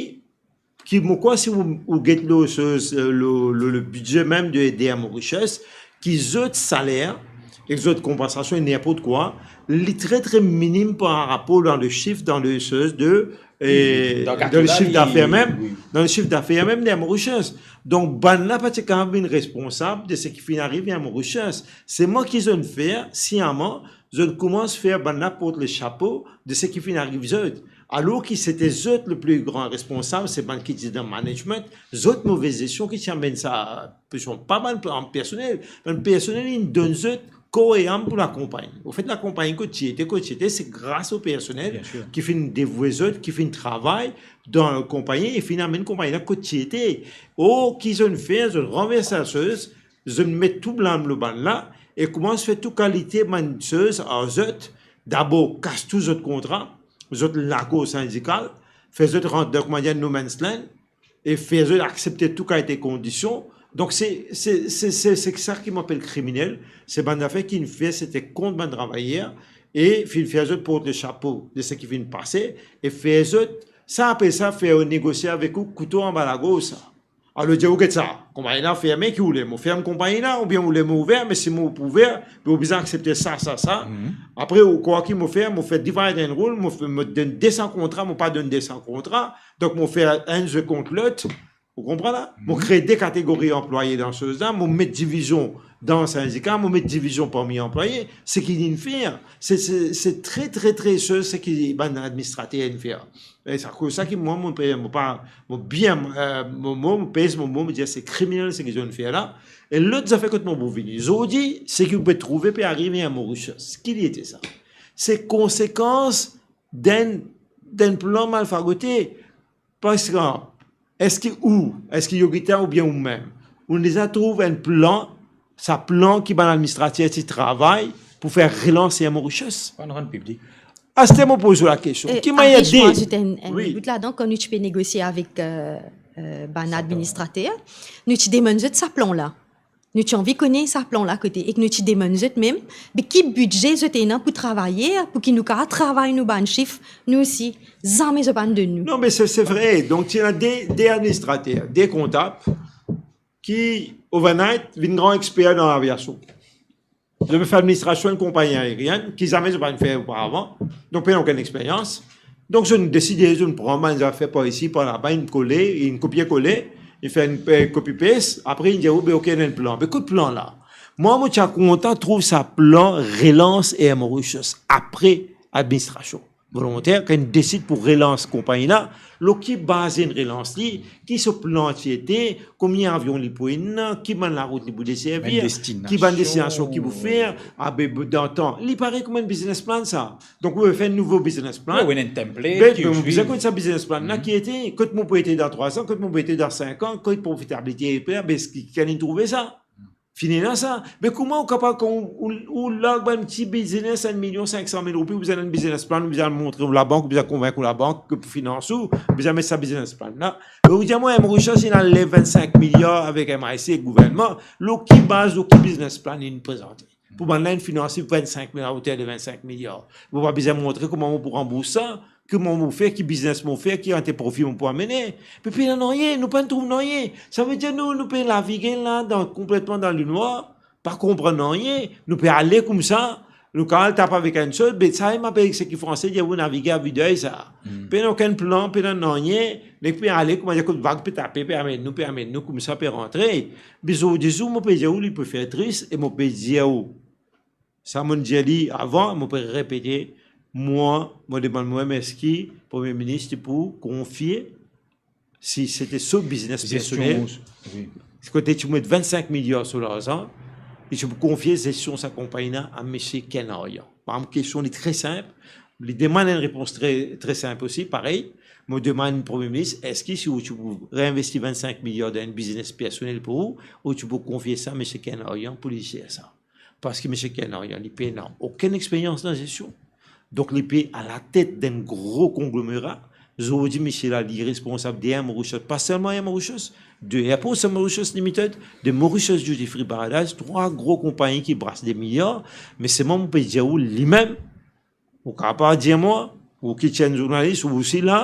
ki mo krwar si ou, ou get lor soz, euh, lor, lor, le bidze mem de, de Air Mauritius, ki zot saler ek zot konpansasion, ninport kwa, li tre, tre minim par rapor dan le sif, dan le soz de, e, dan le sif dafer mem, wi, dan le sif dafer mem de Air Mauritius. Donk, bann la pa ti kapav vinn responsab de seki finn ariv Air Mauritius. Se mwa ki zot fer, siaman, zot koumans fer bann la port le sapo de seki finn ariv zot. Alor ki se ti zot le pli gran responsab, se bann ki ti dan management, zot move zestion ki ti amenn sa, pa bann personel. Bann personel, inn donn zot kor e am pou lakonpagni. Anfet, lakonpagni kot ti ete, kot ti ete, se gras o personel, bien sir, ki finn devoue zot, ki finn travay dan konpagni e finn amenn konpagni la kot ti ete. Or, ki zot fer, zot ranvers lasoz, zot met tou blam lor bann la e koumans fer tou kalite bann soz ar zot. Dabor, kas tou zot kontra, zot lakor sindikal, fer zot rant dan, kouma dir, no man's land, e fer zot aksepte tou kalite kondision. Donk, se, se, se, se, se sa ki mo apel kriminel. Se bann zafer ki finn fer, se ti kont bann travayer, e finn fer zot port le sapo de seki finn pase, e fer zot, sa apel sa fer negosie avek ou kouto anba lagorz sa. Alor, dir ou, get sa, konpagni la ferme, ki ou le mo ferm konpagni la, oubien ou le mo ouver, me si mo pou ouver, be ou bizin aksepte sa, sa, sa. Mhm. Apre, ou krwar ki mo fer, mo fer divide and rule, mo fer, mo donn de san kontra, mo pa donn de san kontra, donk mo fer enn zwe kont lot. Ou konpran la? Mo, mhm, kre de kategori anplwaye dan soz la, mo met divizion dan sindika, mo met divizion parmi anplwaye. Seki inn fer, se, se, se tre, tre, tre soz seki bann administrater inn fer. E sa, koz sa ki mwa, mo pe, mo pa, mo bien, euh, mo, mo, mo pez mo mo, mo dir se kriminel seki zot fer la. E lot zafer kot mo pou vini. Zordi, seki ou pe trouve pe arive Air Mauritius. Ki li ete sa? Se konsekans d'enn, d'enn plan malfagote. Par exanp, eski ou, eski Yogita oubien ou mem, Ou deza trouv enn plan, sa plan ki bann administrater ti travay pou fer relans Air Mauritius? Pou rann piblik. Aster mo poz ou lakestion. Eh, ki manier Arish, de- mo azout enn, enn Wi. bout ladan, kan nou ti pe negosie avek, euh, euh, bann Sa plan. administrater, nou ti demann zot sa plan la. Nou ti anvi kone sa plan la kote, ek nou ti demann zot mem, be ki bidze zot ena pou travay, pou ki nou kapav travay nou bann sif, nou osi, zame zot pa'nn donn nou. Non, me se, se vre. Donk, ti ena de, de administrater, de kontab, ki overnight vinn gran exper dan laviasion. Zot pe fer administrasion enn konpagni aerienn ki zame zot pa'nn fer oparavan, donk pena okenn experyans. Donk zot deside, zot pran bann zafer par isi, par laba, inn kole, inn kopie kole, inn fer enn, eh, copy paste, apre inn dir, "Oh, be, ok, ena enn plan." Be kot plan la? Mwa, mo ti a kontan trouv sa plan relans Air Mauritius apre administrasion volonter, kan inn desid pou relans konpagni la, lor ki baz inn relans li, ki so plan ti ete, konbien avion li pou ena, ki bann larout li pou deservi, Bann destinasion. ki bann destinasion ki pou fer, a, be, be, dan tan. Li parey kouma enn business plan sa. Donk, ou fer enn nouvo business plan. Wi, ou ena enn template Be, ki be, ou bizin konn sa business plan la, Mhm. ki ete, kot mo pou ete dan trwa an, kot mo pou ete dan sink an, kot profitabilite, be, ki, ki inn trouve sa. Fini la sa. Me kouma ou kapav, kan ou, ou, ou larg bann ti biznes enn milion sink san mil roupi, ou bizin enn business plan, ou bizin montre ou labank, ou bizin konvink ou labank ki pou finans ou, ou bizin met sa business plan la. E ou dir mwa, Air Mauritius, inn al lev vinn-sink miliar avek M I C ek gouvernman, lor ki baz, lor ki business plan inn prezante? Pou bann la inn finanse vinn-sink miliar, oter de vinn-sink miliar. Ou pa bizin montre kouma ou pou ranbours sa, kouma mo fer, ki biznes mo fer, ki kantite profi mo pou amene. Pe pena nanye, nou pa'nn trouv nanye. Savedir nou, nou pe navige la dan, konpletman dan lenwar, pa konprann nanye, nou pe ale koumsa, nou kapav al tap avek enn sot, be sa, mo apel seki franse dir ou navige à vue d'œil sa. Hmm. Pena okenn plan, pena nanye, nek pe ale, kouma dir, kot vag pe tape, pe amenn nou, pe amenn nou, koumsa pe rantre. Be zordi zour, mo pe dir ou, li pe fer tris, e mo pe dir ou, sa mo'nn dir li avan, mo pe repete, mwa, mo demann mwa eski Premie Minis ti pou konfie, si sete so biznes Zestion, personel, wi. Kot ti met vinn-sink miliar so larzan, li ti pou konfie zestion sa konpagni la a misie Ken Aryan. Par exemple, kestion li tre sinp, li demann enn repons tre, tre sinp osi, parey, mo demann Premie Minis, eski si ou ti pou reinvesti vinn-sink miliar dan enn biznes personel pou ou, ou ti pou konfie sa misie Ken Aryan pou li zer sa? Parski misie Ken Aryan, li pena okenn experyans dan zestion. Donk, li pe alatet d'enn gro konglomera. Zordi, misie la, li responsab de Air Mauritius, pa selman Air Mauritius, de Airports of Mauritius Limited, de Mauritius Duty Free Paradise, trwa gro konpagni ki bras de miliar. Me selman, mo pe dir ou, limem, ou kapav dir mwa, ou ki ti enn zournalis, ou osi la,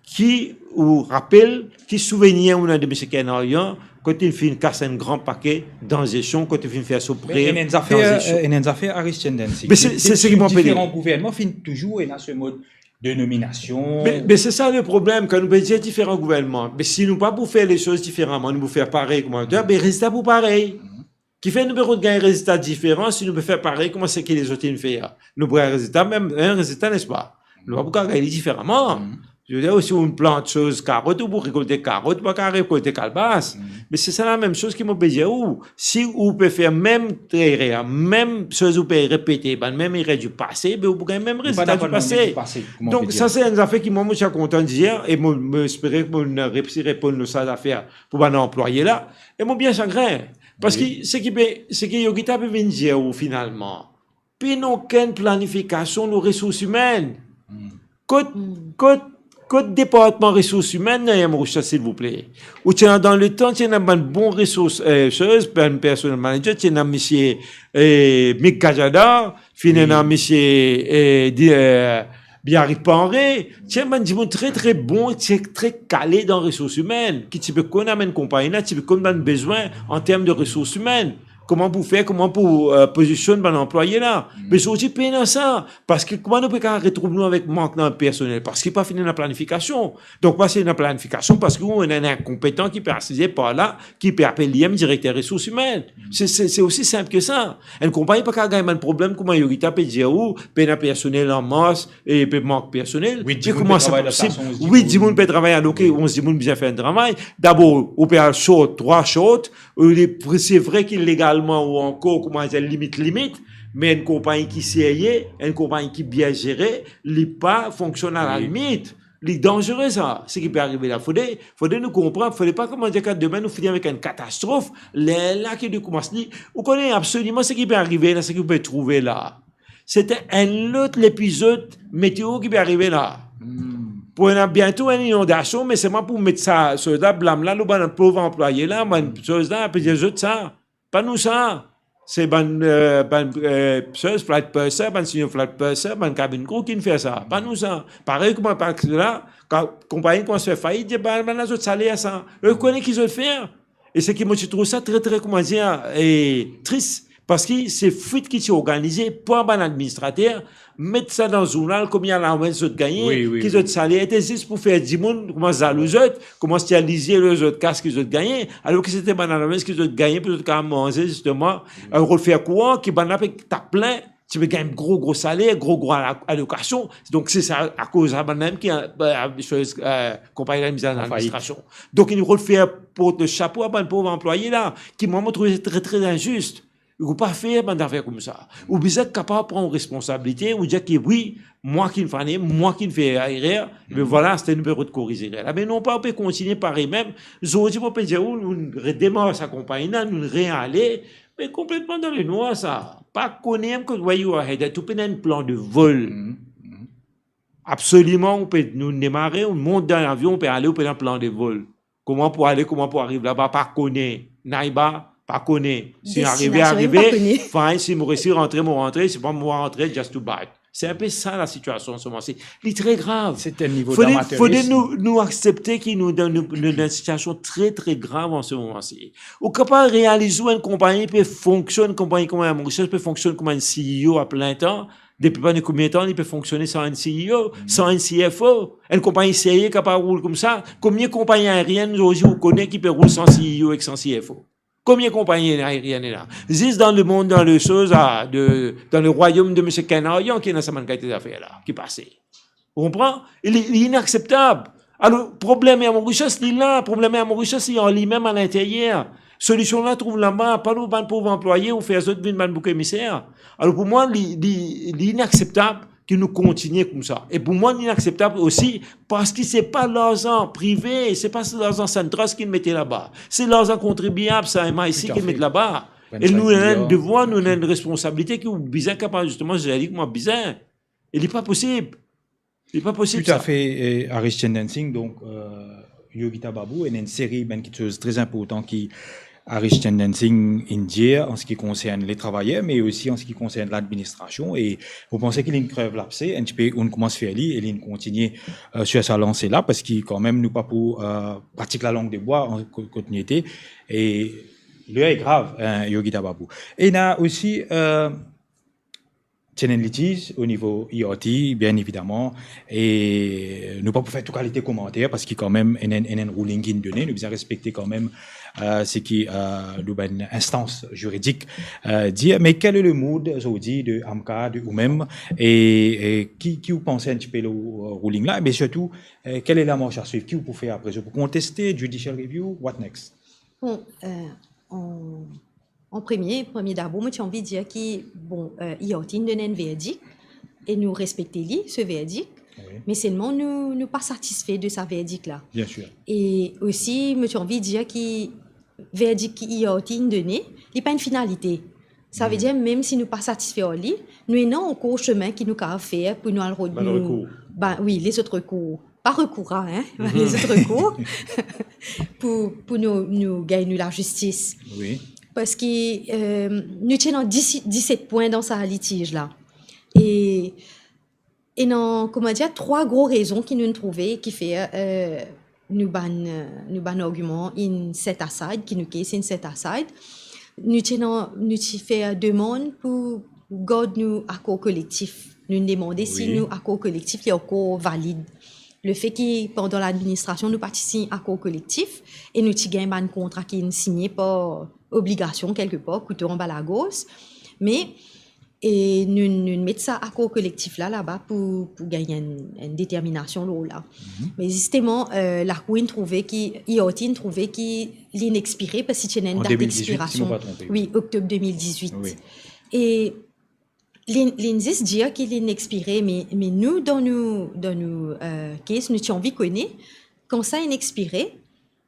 ki ou rapel, ki souvenir ou ena de misie Ken Aryan, kot li finn kas enn gran pake dan zestion, kot li finn fer so pre Me ena enn zafer, dan zestion. euh, ena enn zafer, Aris Chendensi. Me se, se, se ki mo pe dir. Diferan gouvernman finn touzour ena se mod de nominasion. Me, me se sa le problem, kan nou pe dir diferan gouvernman. Me si nou pa pou fer lesoz diferaman, nou pou fer parey kouma, be rezilta pou parey. Mhm. Kifer nou pe rod gagn rezilta diferan si nou pe fer parey kouma seki lezot inn fer? Nou pou gagn rezilta, mem, enn rezilta, nespa? Nou pa pou kapav gagn li diferaman. Mhm. Savedir, si ou plant soz karot, ou pou rekolte karot, ou pa kapav rekolte kalbas. Mhm. Me se sa lamem soz ki mo pe dir ou. Si ou pe fer mem erer, mem soz ou pe repete, bann mem erer di pase, be ou pou gagn mem rezilta di pase. Donk, sa se enn zafer ki mwa, mo ti a kontan dir, e mo, mo espere ki mo reysi reponn lor sa zafer pou bann anplwaye la. E mo bien sagrin. Parski seki pe, seki Yogita pe vinn dir ou finalman, pena okenn planifikasion lor resours imenn. Hmm. Kot, Hmm. kot, kot departman resours imenn dan Air Mauritius, silvouple? Ou ti ena dan letan, ti ena bann bon resours, eh, soz, bann personal manager, ti ena misie, eh, Mick Gajada, finn ena misie, eh, di, eh, Biari Panre, ti ena bann dimoun tre, tre bon, ti tre kale dan resours imenn, ki ti pe konn amenn konpagni la, ti pe konn bann bezwin an term de resours imenn. Kouma pou fer, kouma pou, eh, pozisionn bann anplwaye la. Me zordi pena sa, parski kouma nou pe kapav retrouv nou avek mank dan personel? Parski pa finn ena planifikasion. Donk, pa si ena planifikasion, parski ou ena enn inkonpetan ki pe asize par la, ki pe apel li mem direkter resours imenn. Se, se, se osi sinp ki sa. Enn konpagni pa kapav gagn bann problem kouma Yogita pe dir ou, pena personel an mas, e pe mank personel. Wit dimoun pe travay dan sa onz dimoun. Wit dimoun pe travay, alor ki onz dimoun bizin fer enn travay. Dabor, ou pe al sort, trwa sort, ou li, se vre ki legalman ou ankor, kouma dir, limit, limit, me enn konpagni ki serye, enn konpagni ki bien zere, li pa fonksionn alalimit. Li danzere sa, seki pe arive la. Fode, fode nou konpran, fode pa kouma dir ki demin nou fini avek enn katastrof, lerla ki nou koumans li, ou kone absoliman seki pe arive la, seki ou pe trouve la. Se enn lot lepizod meteo ki pe arive la. Pou ena biento enn inondasion, me selman pou met sa, so la, blam la, lor bann pov anplwaye la, bann soz la, pe dir zot sa. Pa nou sa. Se bann, eh, bann, eh, soz, flight purser, bann senior flight purser, bann cabin crew ki'nn fer sa. Pa nou sa. Parey kouma pa la, kan konpagni koumans fer fayit, dir, "Bann, bann la, zot saler sa." Ou kone ki zot fer? E seki mo ti trouv sa tre, tre, kouma dir, e tris, parski se fwit ki ti organize par bann administrater, met sa dan zournal, konbien allowance zot gagne, wi, wi, ki wi, zot saler, ete zis pou fer dimoun koumans zalou zot, koumans tir lizie lor zot kas ki zot gagne, alor ki se te bann allowance ki zot gagne pou zot kapav manze, zisteman, eh, rod fer krwar ki bann la pe tap plin, ti pe gagn gro, gro saler, gro, gro alo-, alokasion. Donk, se sa, akoz sa, bann la mem ki, eh, eh, konpagni la mizan an administrasion. Donk, li rod fer port le chapo a bann pov anplwaye la, ki mwa, mo trouve tre, tre inzis. Ou pa fer bann zafer koumsa. Ou bizin kapav pran ou responsabilite, ou dir ki wi, mwa ki'nn fane, mwa ki'nn fer erer, me vwala, aster nou pe rod koriz erer la. Me non pa, ou pe kontigne parey mem. Zordi, mo pe dir ou, nou redemar sa konpagni la, nou reale, me konpletman dan lenwar sa. Pa kone mem kot, where you are headed, ou pena enn plan de vol. Absoliman, ou pe, nou demare, ou mont dan lavion, ou pe ale, ou pena plan de vol. Kouma pou ale, kouma pou ariv laba, pa kone. Naiba, pa kone. Si arive, arive. Fine, si mo resi rantre, mo rantre, si pa mo rantre, just too bad. Se enpe sa lasitiasion an se moman si. Li tre grav. Se enn nivo fode, fode nou, nou aksepte ki nou dan, nou, nou dan enn sitiasion tre, tre grav an se moman si. Ou kapav realize ou enn konpagni pe fonksionn, konpagni kouma Air Mauritius pe fonksionn kouma enn C E O a plin tan, depi pa konbien tan li pe fonksionn san enn C E O, san enn C F O. Enn konpagni serye kapav roul koumsa. Konbien konpagni aerienn zordi ou kone ki pe roul san C E O ek san C F O? Konbien konpagni aerienn ena? Zis dan lemond, dan le soz, a, de, dan le rwayom de misie Kenaryan ki ena sa bann kalite zafer la, ki pase. Ou konpran? E li, li inakseptab. Alor, problem Air Mauritius, li la, problem Air Mauritius, li an limem a linteryer. Solision la trouv laba, pa lor bann pov anplwaye ou fer zot vinn bann bouk emiser. Alor, pou mwa, li, li, li inakseptab ki nou kontigne koumsa. E pou mwa, li inakseptab osi parski se pa larzan prive, se pa larzan Sun Trust ki mete laba. Se larzan kontribiab, sa, M I C ki met laba. E nou ena enn devwar, nou ena enn responsabilite ki ou bizin kapav zisteman zer li kouma bizin. E li pa posib. Li pa posib sa. Toutafe, eh, Harish Chandan Singh, donk, eh, Yogita Babu, ena enn seri bann kiksoz tre inportan ki Harish Chandan Singh inn dir an se ki konsern le travayer, me osi an se ki konsern ladministrasion. E mo panse ki li'nn krev labse, enn tipe ou'nn koumans fer li, e li'nn kontigne, eh, sir sa lanse la, parski kanmem nou pa pou, eh, pratik lalang de bwa an, ko-, kot nou ete. E ler li grav, eh, Yogita Babu. Ena osi, eh, ti ena enn litiz o nivo E R T, bien evidaman, e nou pa pou fer tou kalite komanter, parski kanmem ena enn, ena enn ruling ki'nn done, nou bizin respekte kanmem, eh, seki, eh, nou bann instans ziridik, eh, dir. Me quel est le mood zordi de AMCA, de oumem, e, e ki, ki ou panse enn tipe lor, eh, ruling la, me sirtou, eh, quelle est la marche à suivre, ki ou pou fer apre? Ou pou konteste, judicial review, what next? Bon, eh, an, an premie, premie dabor, mo ti anvi dir ki, bon, eh, E R T inn donn enn verdik e nou respekte li, se verdik, wi, me selman nou, nou pa satisfe de sa verdik la. Bien sir. E osi, mo ti anvi dir ki verdik ki E R T inn done, li pa enn finalite. Sa ve dir, mem si nou pa satisfe ar li, nou ena ankor sime ki nou kapav fer pou nou al rod nou, ba, wi, lezot rekour. Pa rekour, hein, lezot rekour. Pou, pou nou, nou gagn nou lazistis. Wi. Parski, eh, nou ti ena dis, diset pwin dan sa litiz la. E ena, kouma dir, trwa gro rezon ki nou'nn trouve ki fer, eh, nou bann, eh, nou bann argiman inn set aside, ki nou case inn set aside. Nou ti ena, nou ti fer demann pou gard nou akor kolektif. Nou'nn demande si nou akor kolektif li ankor valid. Lefe ki pandan ladministrasion nou pa ti sign akor kolektif e nou ti gagn bann kontra ki'nn signe par obligasion kelkepar, kouto anba lagorz. Me e nou, nou met sa akor kolektif la laba pou, pou gagn enn, enn determinasion lor la. Me zisteman, eh, lakour inn trouve ki, E R T inn trouve ki li'nn ekspire, parski ti ena enn dat dekspirasion. An de mil dizuit, si mo pa tronpe. Wi, oktob de mil dizuit. Wi. E Linn, linn zis dir ki linn expire, me, me nou, dan nou, dan nou, euh, case, nou ti anvi kone, kan sa inn expire,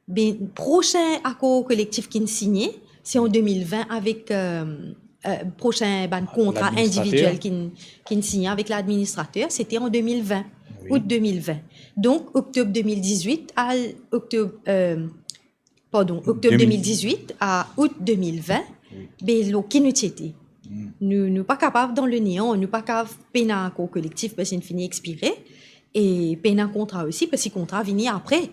be, prosin akor kolektif ki'nn signe, se an de mil vin avek, euh, euh, prosin bann kontra individiel ki'nn, ki'nn signe avek ladministrater, sete an de mil vin, out de mil vin. Donk, oktob de mil dizwit al oktob, euh, pardon, oktob de mil dizwit a out de mil vin, be, lor ki nou ti ete? Nou, nou pa kapav dan le nean, nou pa kapav pena akor kolektif parski inn fini expire, e pena kontra osi parski kontra vini apre.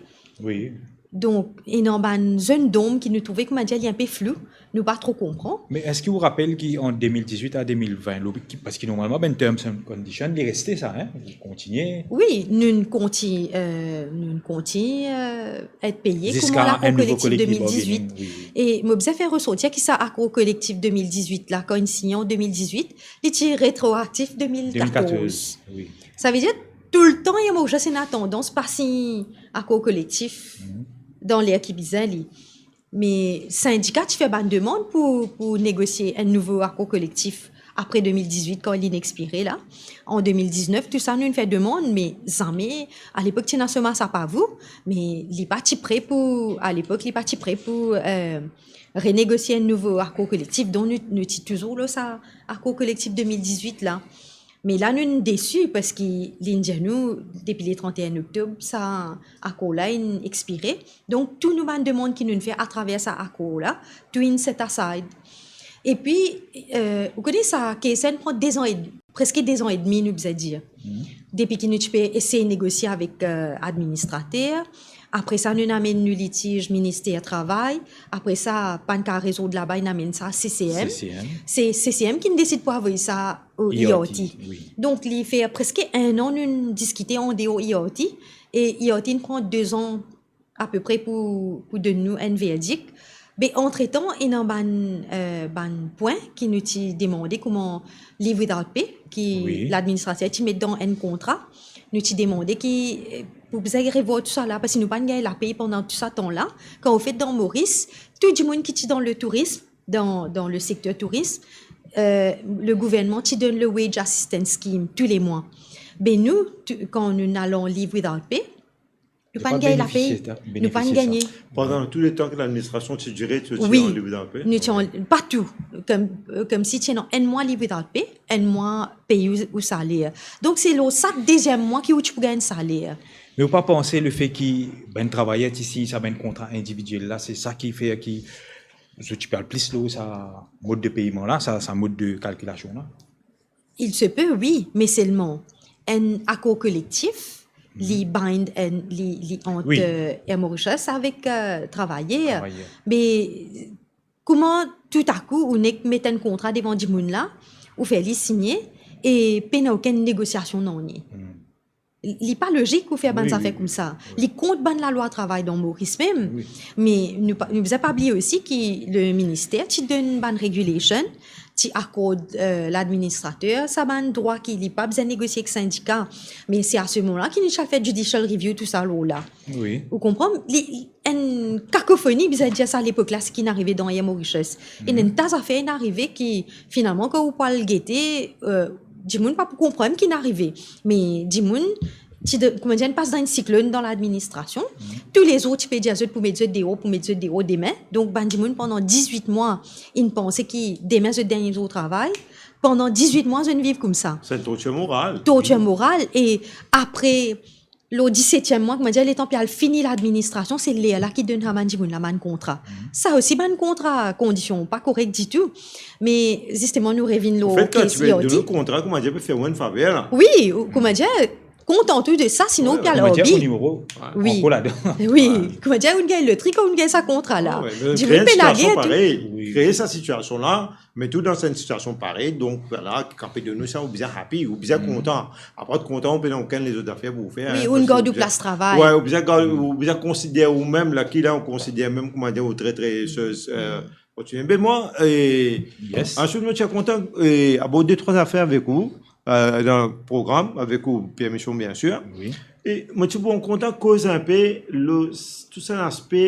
Donk, ena bann zonn donb ki nou trouve, koumadir, li inpe flou, nou pa tro konpran. Me eski ou rapel ki an de mil dizwit a de mil vin, lo-, ki, parski normalman, bann terms and condition, li reste sa, hein, li kontigne? Wi, nou kontigne, euh, nou kontigne, euh, et peye kouma lakor kolektif de mil dizwit. E mo bizin fer resortir ki sa akor kolektif de mil dizwit la, kan inn signe an de mil dizwit, li ti retroaktif de mil katorz. Savedir, toultan, Air Mauritius ena tandans pa sign akor kolektif dan ler ki bizin li. Me sindika ti fer bann demann pou, pou negosie enn nouvo akor kolektif apre de mil dizwit, kan linn expire la. An de mil diznef, tou sa, nou fer demann, me zame, alepok, ti ena so mas apa vou, me li pa ti pre pou, alepok, li pa ti pre pou, euh, renegosie enn nouvo akor kolektif. Donk, nou, nou ti touzour lor sa akor kolektif de mil dizwit la. Me la, nou desi parski linn dir nou, depi le trente et un oktob, sa akor la inn expire. Donk, tou nou bann demann ki nou fer atraver sa akor la, tou inn set aside. Epi, euh, ou kone sa, case inn pran dezan e, preske dezan edmi, nou bizin dir. Depi ki nou ti pe esey negosie avek, euh, administrater. Apre sa, nou amenn nou litiz Minister Travay. Apre sa, pa'nn kapav rezourd laba, inn amenn sa C C M. C C M. Se C C M ki'nn desid pou avoy sa o I R T. I R T, wi. Donk, li fer preske enn an nou diskite andeor I R T, e I R T inn pran dezan apepre pou, pou donn nou enn verdik. Be, antretan, ena bann, euh, bann pwin ki nou ti demande, kouma leave without pay, ki ladministrater ti met dan enn kontra. Nou ti demande ki, euh, pou bizin revwar tou sa la, parski nou pa'nn gagn lapey pandan tou sa tan la. Kan ou fer dan Moris, tou dimoun ki ti dan le tourism, dan, dan le sekter tourism, euh, le gouvernman ti donn le wage assistance scheme tou le mwa. Be nou, tou, kan nou al an leave without pay, nou pa'nn gagn lapey, nou pa'nn gagne. Pandan tou letan ki ladministrasion ti dire, ti an leave without pay? Nou ti an, pa tou. Kom, euh, komsi ti ena enn mwa leave without pay, enn mwa peye ou, ou saler. Donk, se lor sak deziem mwa ki ou ti pou gagn saler. Me ou pa panse lefe ki bann travayer ti sign sa bann kontra individiel la, se sa ki fer ki zot ti pe al plis lor sa mod de peyman la, sa, sa mod de kalkilasion la? Il se peut, wi, me selman enn akor kolektif, li bind enn, li, li ant, euh, Air Mauritius avek, euh, travayer. Travayer. Me kouma toutakou ou nek met enn kontra devan dimoun la, ou fer li signe, e pena okenn negosiasion nanye? Li pa lozik ou fer bann zafer koumsa. Li kont bann lalwa travay dan Moris mem. Me nou pa, nou bizin pa bliye osi ki le minister ti donn bann regulation, ti akord, euh, ladministrater sa bann drwa ki li pa bizin negosie ek sindika. Me se a se moman la ki nou ti al fer judicial review tou sa lor la. Ou konpran? Li, enn kakofoni, bizin dir sa, lepok la, seki inn arive dan Air Mauritius. E enn ta zafer inn arive ki, finalman, kan ou pou al gete, euh, dimoun pa pou konpran ki inn arive. Me dimoun, ti de, kouma dir, inn pas dan enn siklonn dan ladministrasion. Toulezour, ti pe dir zot pou met zot deor, pou met zot deor dime. Donk, bann dimoun pandan dizwit mwa, inn panse ki dime zot dernie zour travay. Pandan dizwit mwa, zot inn viv koumsa. Se enn tortir moral. Tortir moral. E apre, lor disetiem mwa, kouma dir, letan pe al fini ladministrasion, se lerla ki donn sa bann dimoun la bann kontra. Sa osi bann kontra kondision pa korek ditou. Me zisteman, nou revinn lor... Anfet, kan ti pe donn kontra, kouma dir, pe fer ou enn faver la. Wi, ou, kouma dir, kontant ou de sa, sinon ou pe al arbi. Wi. Kouma dir, ou gagn lotri kan ou gagn sa kontra la. Dimoun pe lage tou. Kree sa sitiasion la, met ou dan enn sitiasion parey, donk, vwala, kan pe donn ou sa, ou bizin happy, ou bizin kontan. Apre kontan, ou pena okenn lezot zafer pou ou fer. Wi, ou gard ou plas travay. Wi, ou bizin gard, ou bizin konsider ou mem, la ki la, ou konsider mem, kouma dir, ou tre, tre, euh, kontinie. Be mwa, euh, answit, mo ti kontan, euh, abord de trwa zafer avek ou, euh, dan program, avek ou permision, biensir. Wi. E mo ti pou kontan koz inpe lor tou sa laspe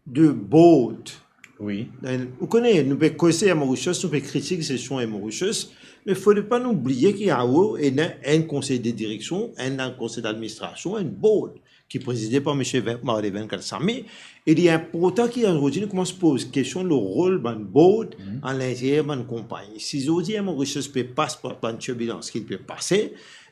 de board. Wi. Dan, ou kone, nou pe koze Air Mauritius, nou pe kritik zestion Air Mauritius, me fode pa nou bliye ki anwo ena enn konsey de direksion, enn konsey d'administrasion, enn board ki prezide par misie Ven-, Marc de Vingt-Quatre Samy. E li inportan ki zordi nou koumans poz kestion lor rol bann board, mhm, alinteryer bann konpagni. Si zordi Air Mauritius pe pas par bann tirbilans ki li pe pase,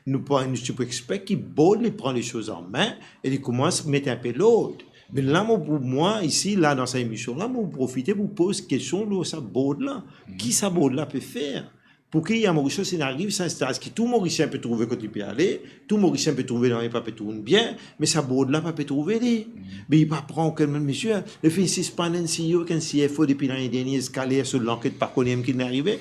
nou pa, nou ti pou expect ki board li pran lesoz an me e li koumans met inpe lord. Me la, mo, pou mwa, isi, la, dan sa emision la, mo profite pou poz kestion lor sa board la. Mhm. Ki sa board la pe fer? Pou ki Air Mauritius inn ariv sa staz ki tou Morisien pe trouve kot li pe ale, tou Morisien pe trouve nanye pa pe tourn bien, me sa board la pa pe trouve li. Mhm. Me li pa pran okenn mezir. Li finn sispann enn C E O ek enn C F O depi lane dernie, ziska ler so lanket pa kone mem ki finn arive.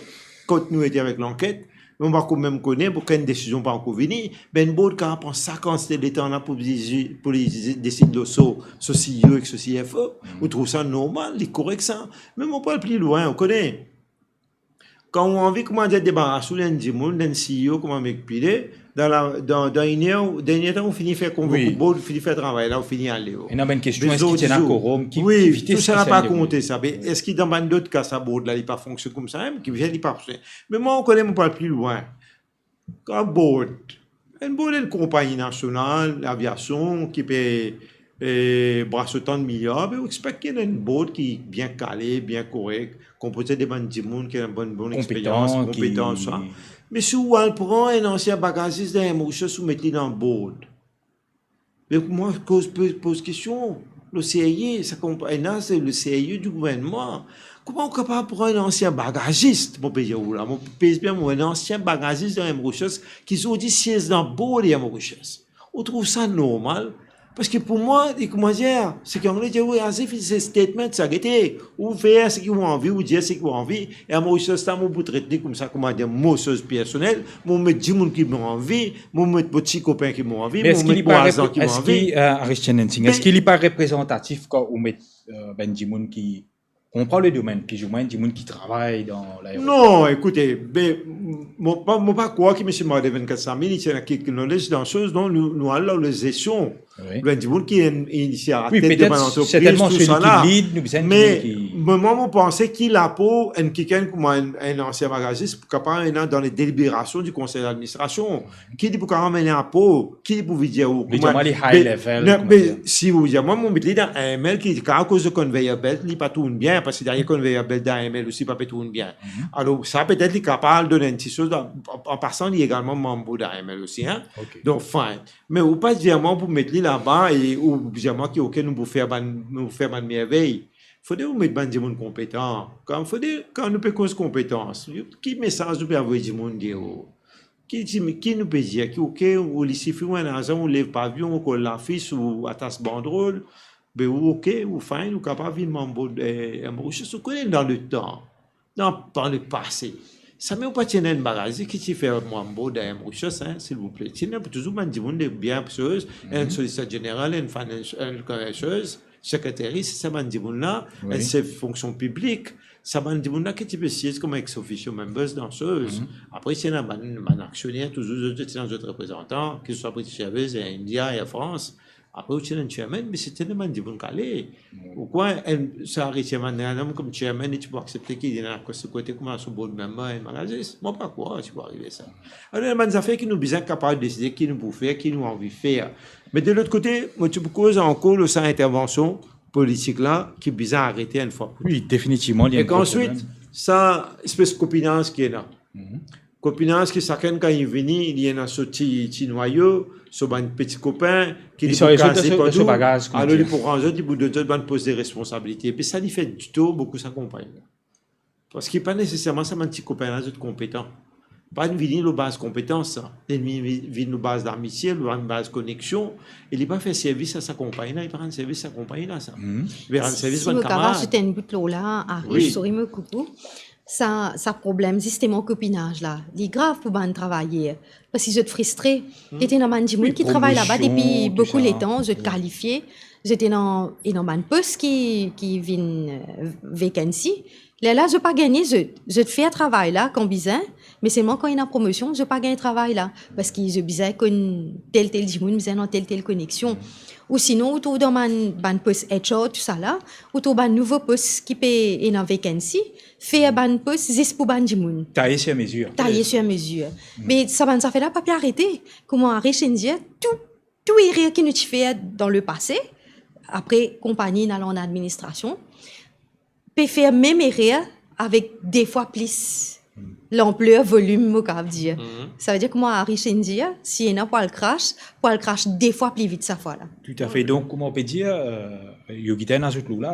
Kot nou ete avek lanket, mo pa ankor mem kone, pou okenn desizion pa ankor vini. Be enn board kapav pran sa kantite letan la pou li, pou li desid lor so, so C E O ek so C F O. Mhm. Ou trouv sa normal, li korek sa? Me mo pou al pli lwin, ou kone. Kan ou anvi, kouma dir, debaras ou enn dimoun, enn C E O, kouma mem ki li, dan la, dan, dan enn er, dernie tan ou fini fer konvok, wi, board, ou fini fer travay la, ou fini ale, ou. Ena bann kestion, eski ti ena korom, ki, wi, ki vitess tousala ki pa konte sa. Be, wi, eski dan bann lot ka, sa board la, li pa fonksionn koumsa mem, ki fer li pa fonksionn? Me mwa, ou kone, mo pou al pli lwin. Kan board, enn board, enn konpagni nasional laviasion ki pe, eh, bras otan de miliar, be ou expect ki ena enn board ki bien kale, bien korek, konpoze de bann dimoun ki ena bann, bann experyans, konpetan, ki konpetan, sa. Me si ou al pran enn ansien bagazis dan Air Mauritius, ou met li dan board, me mwa, koz, poz, poz kestion, le serye, sa konpagni la, se le serye di gouvernman. Kouma ou kapav pran enn ansien bagazis, mo pe dir ou la, mo pez bien mo, enn ansien bagazis dan Air Mauritius ki zordi siez dan board Air Mauritius? Ou trouv sa normal? Parski pou mwa, li, kouma dir, seki Angle dir, wi, as if it's a statement, sa, gete, ou fer seki ou anvi, ou dir seki ou anvi, e Air Mauritius la, mo pou tret li koumsa, kouma dir, mo soz personel, mo met dimoun ki mo anvi, mo met mo ti kopin ki mo anvi, mo met mo vwazin ki mo anvi. Me eski li pa reprezant-, eski, eh, Ariston Hansing, eski li pa reprezantatif kan ou met, eh, bann dimoun ki konpran le domenn, plizoumwin dimoun ki travay dan laeropor? Non, ekoute, be, mo pa, mo pa krwar ki misie Marc de Vingt-Quatre Samy, li ti ena kek knowledge dan soz, donk nou, nou al dan lezestion. Wi. Bann dimoun ki ena, ena isi atet de bann antrepriz, tousala. Wi, petet, sertennman, seli ki lead, nou bizin dimoun ki... Me mwa, mo panse ki lapo enn kikenn kouma enn, enn ansien bagazis pou kapav ena dan le deliberasion di konsey d'administrasion. Ki li pou kapav amenn apor, ki li pou vinn dir ou, li kouma, dir mwa li high level, non, kouma dir. Si ou dir mwa, mo met li dan A M L ki kapav koz conveyor belt, li pa tourn bien, parski deryer conveyor belt dan A M L osi pa pe tourn bien. Mhm. Alor, sa petet li kapav donn enn ti soz la, an, an pasan, li egalman manm board A M L osi, hein. Ok. Donk, fine. Me ou pa dir mwa pou met li laba e ou dir mwa ki, ok, nou pou fer bann, nou pou fer bann mervey. Fode ou met bann dimoun konpetan. Kan fode, kan nou pe koz konpetans, ki mesaz nou pe avoy dimoun deor? Ki ti, ki nou pe dir? Ki, ok, ou, li sifi ou enn larzan, ou lev pavion, ou kol lafis, ou atas bandrol, be ou, ok, ou fine, ou kapav vinn manm board, eh, Air Mauritius, ou kone dan letan. Non, dan lepase. Samem ou pa ti ena enn bagazis ki ti fer manm board Air Mauritius, hein, silvouple. Ti ena touzour bann dimoun de bien soz, enn, mhm, solicitor general, enn finance, enn, eh, soz, secretary, se sa bann dimoun la, wi, enn sef fonksion piblik, sa bann dimoun la ki ti pe siez kouma ex officio members dan soz. Mhm. Apre, ti ena bann, bann aksioner, touzour zot, zot ti ena zot reprezantan, ki swa British Airways, Air India, Air France, apre ou ti ena enn chairman, me se ti ena bann dimoun kale. Wi. Ou krwar enn, sa chairman la, enn nom kouma chairman, li ti pou aksepte ki li ena kote kouma so board member enn bagazis? Mo pa krwar ti pou arive sa. Alor, ena bann zafer ki nou bizin kapav deside ki nou pou fer, ki nou anvi fer. Me de lot kote, mo ti pou koz ankor lor sa intervansion politik la ki bizin arete enn fwa pou tou. Wi, definitivman, li enn gro problem. Ek answit, sa espes kopinaz ki ena. Mhm. Kopinaz ki sakenn kan li vini, li ena so ti, ti nwayo, so bann peti kopin, ki li pou kaze partou, alor li pou rann zot, li pou donn zot bann pos de responsabilite. Epi sa, li fer ditor boukou sa konpagni la. Parski pa neseserman sa bann ti kopin la, zot konpetan. Pa vini lor baz konpetans, sa. Li vini, vini lor baz lamitie, lor baz koneksion, e li pa fer servis a sa konpagni la, li pa rann servis sa konpagni la, sa. Mhm. Li rann servis bann kamarad. Si mo kapav azout enn bout lor la, Aris, wi, sori mo koup ou. Sa, sa problem, zisteman, kopinaz la, li grav pou bann travayer, parski zot fristre. Hmm. Ete ena bann dimoun ki travay laba depi boukou letan, zot kalifie, zot ena, ena bann pos ki, ki vinn, eh, vacancy. Lerla zot pa gagne, zot, zot fer travay la kan bizin, me selman kan ena promosion, zot pa gagn travay la, parski zot bizin konn tel, tel dimoun, bizin dan tel, tel koneksion. Ou sinon, ou trouv dan bann, bann pos H R, tousala, ou trouv bann nouvo pos ki pe ena vacancy, fer bann pos zis pou bann dimoun. Taye sir mezir. Taye sir mezir. Me sa bann zafer la pa pe arete. Kouma Harish inn dir, tou, tou erer ki nou ti fer dan lepase, apre konpagni inn al an administrasion, pe fer mem erer avek de fwa plis lanpler, volim, mo kapav dir. Savedir kouma Harish inn dir, si ena pou al krash, pou al krash de fwa pli vit sa fwa la. Toutafe. Donk, kouma ou pe dir, eh, Yogita inn azout lor la,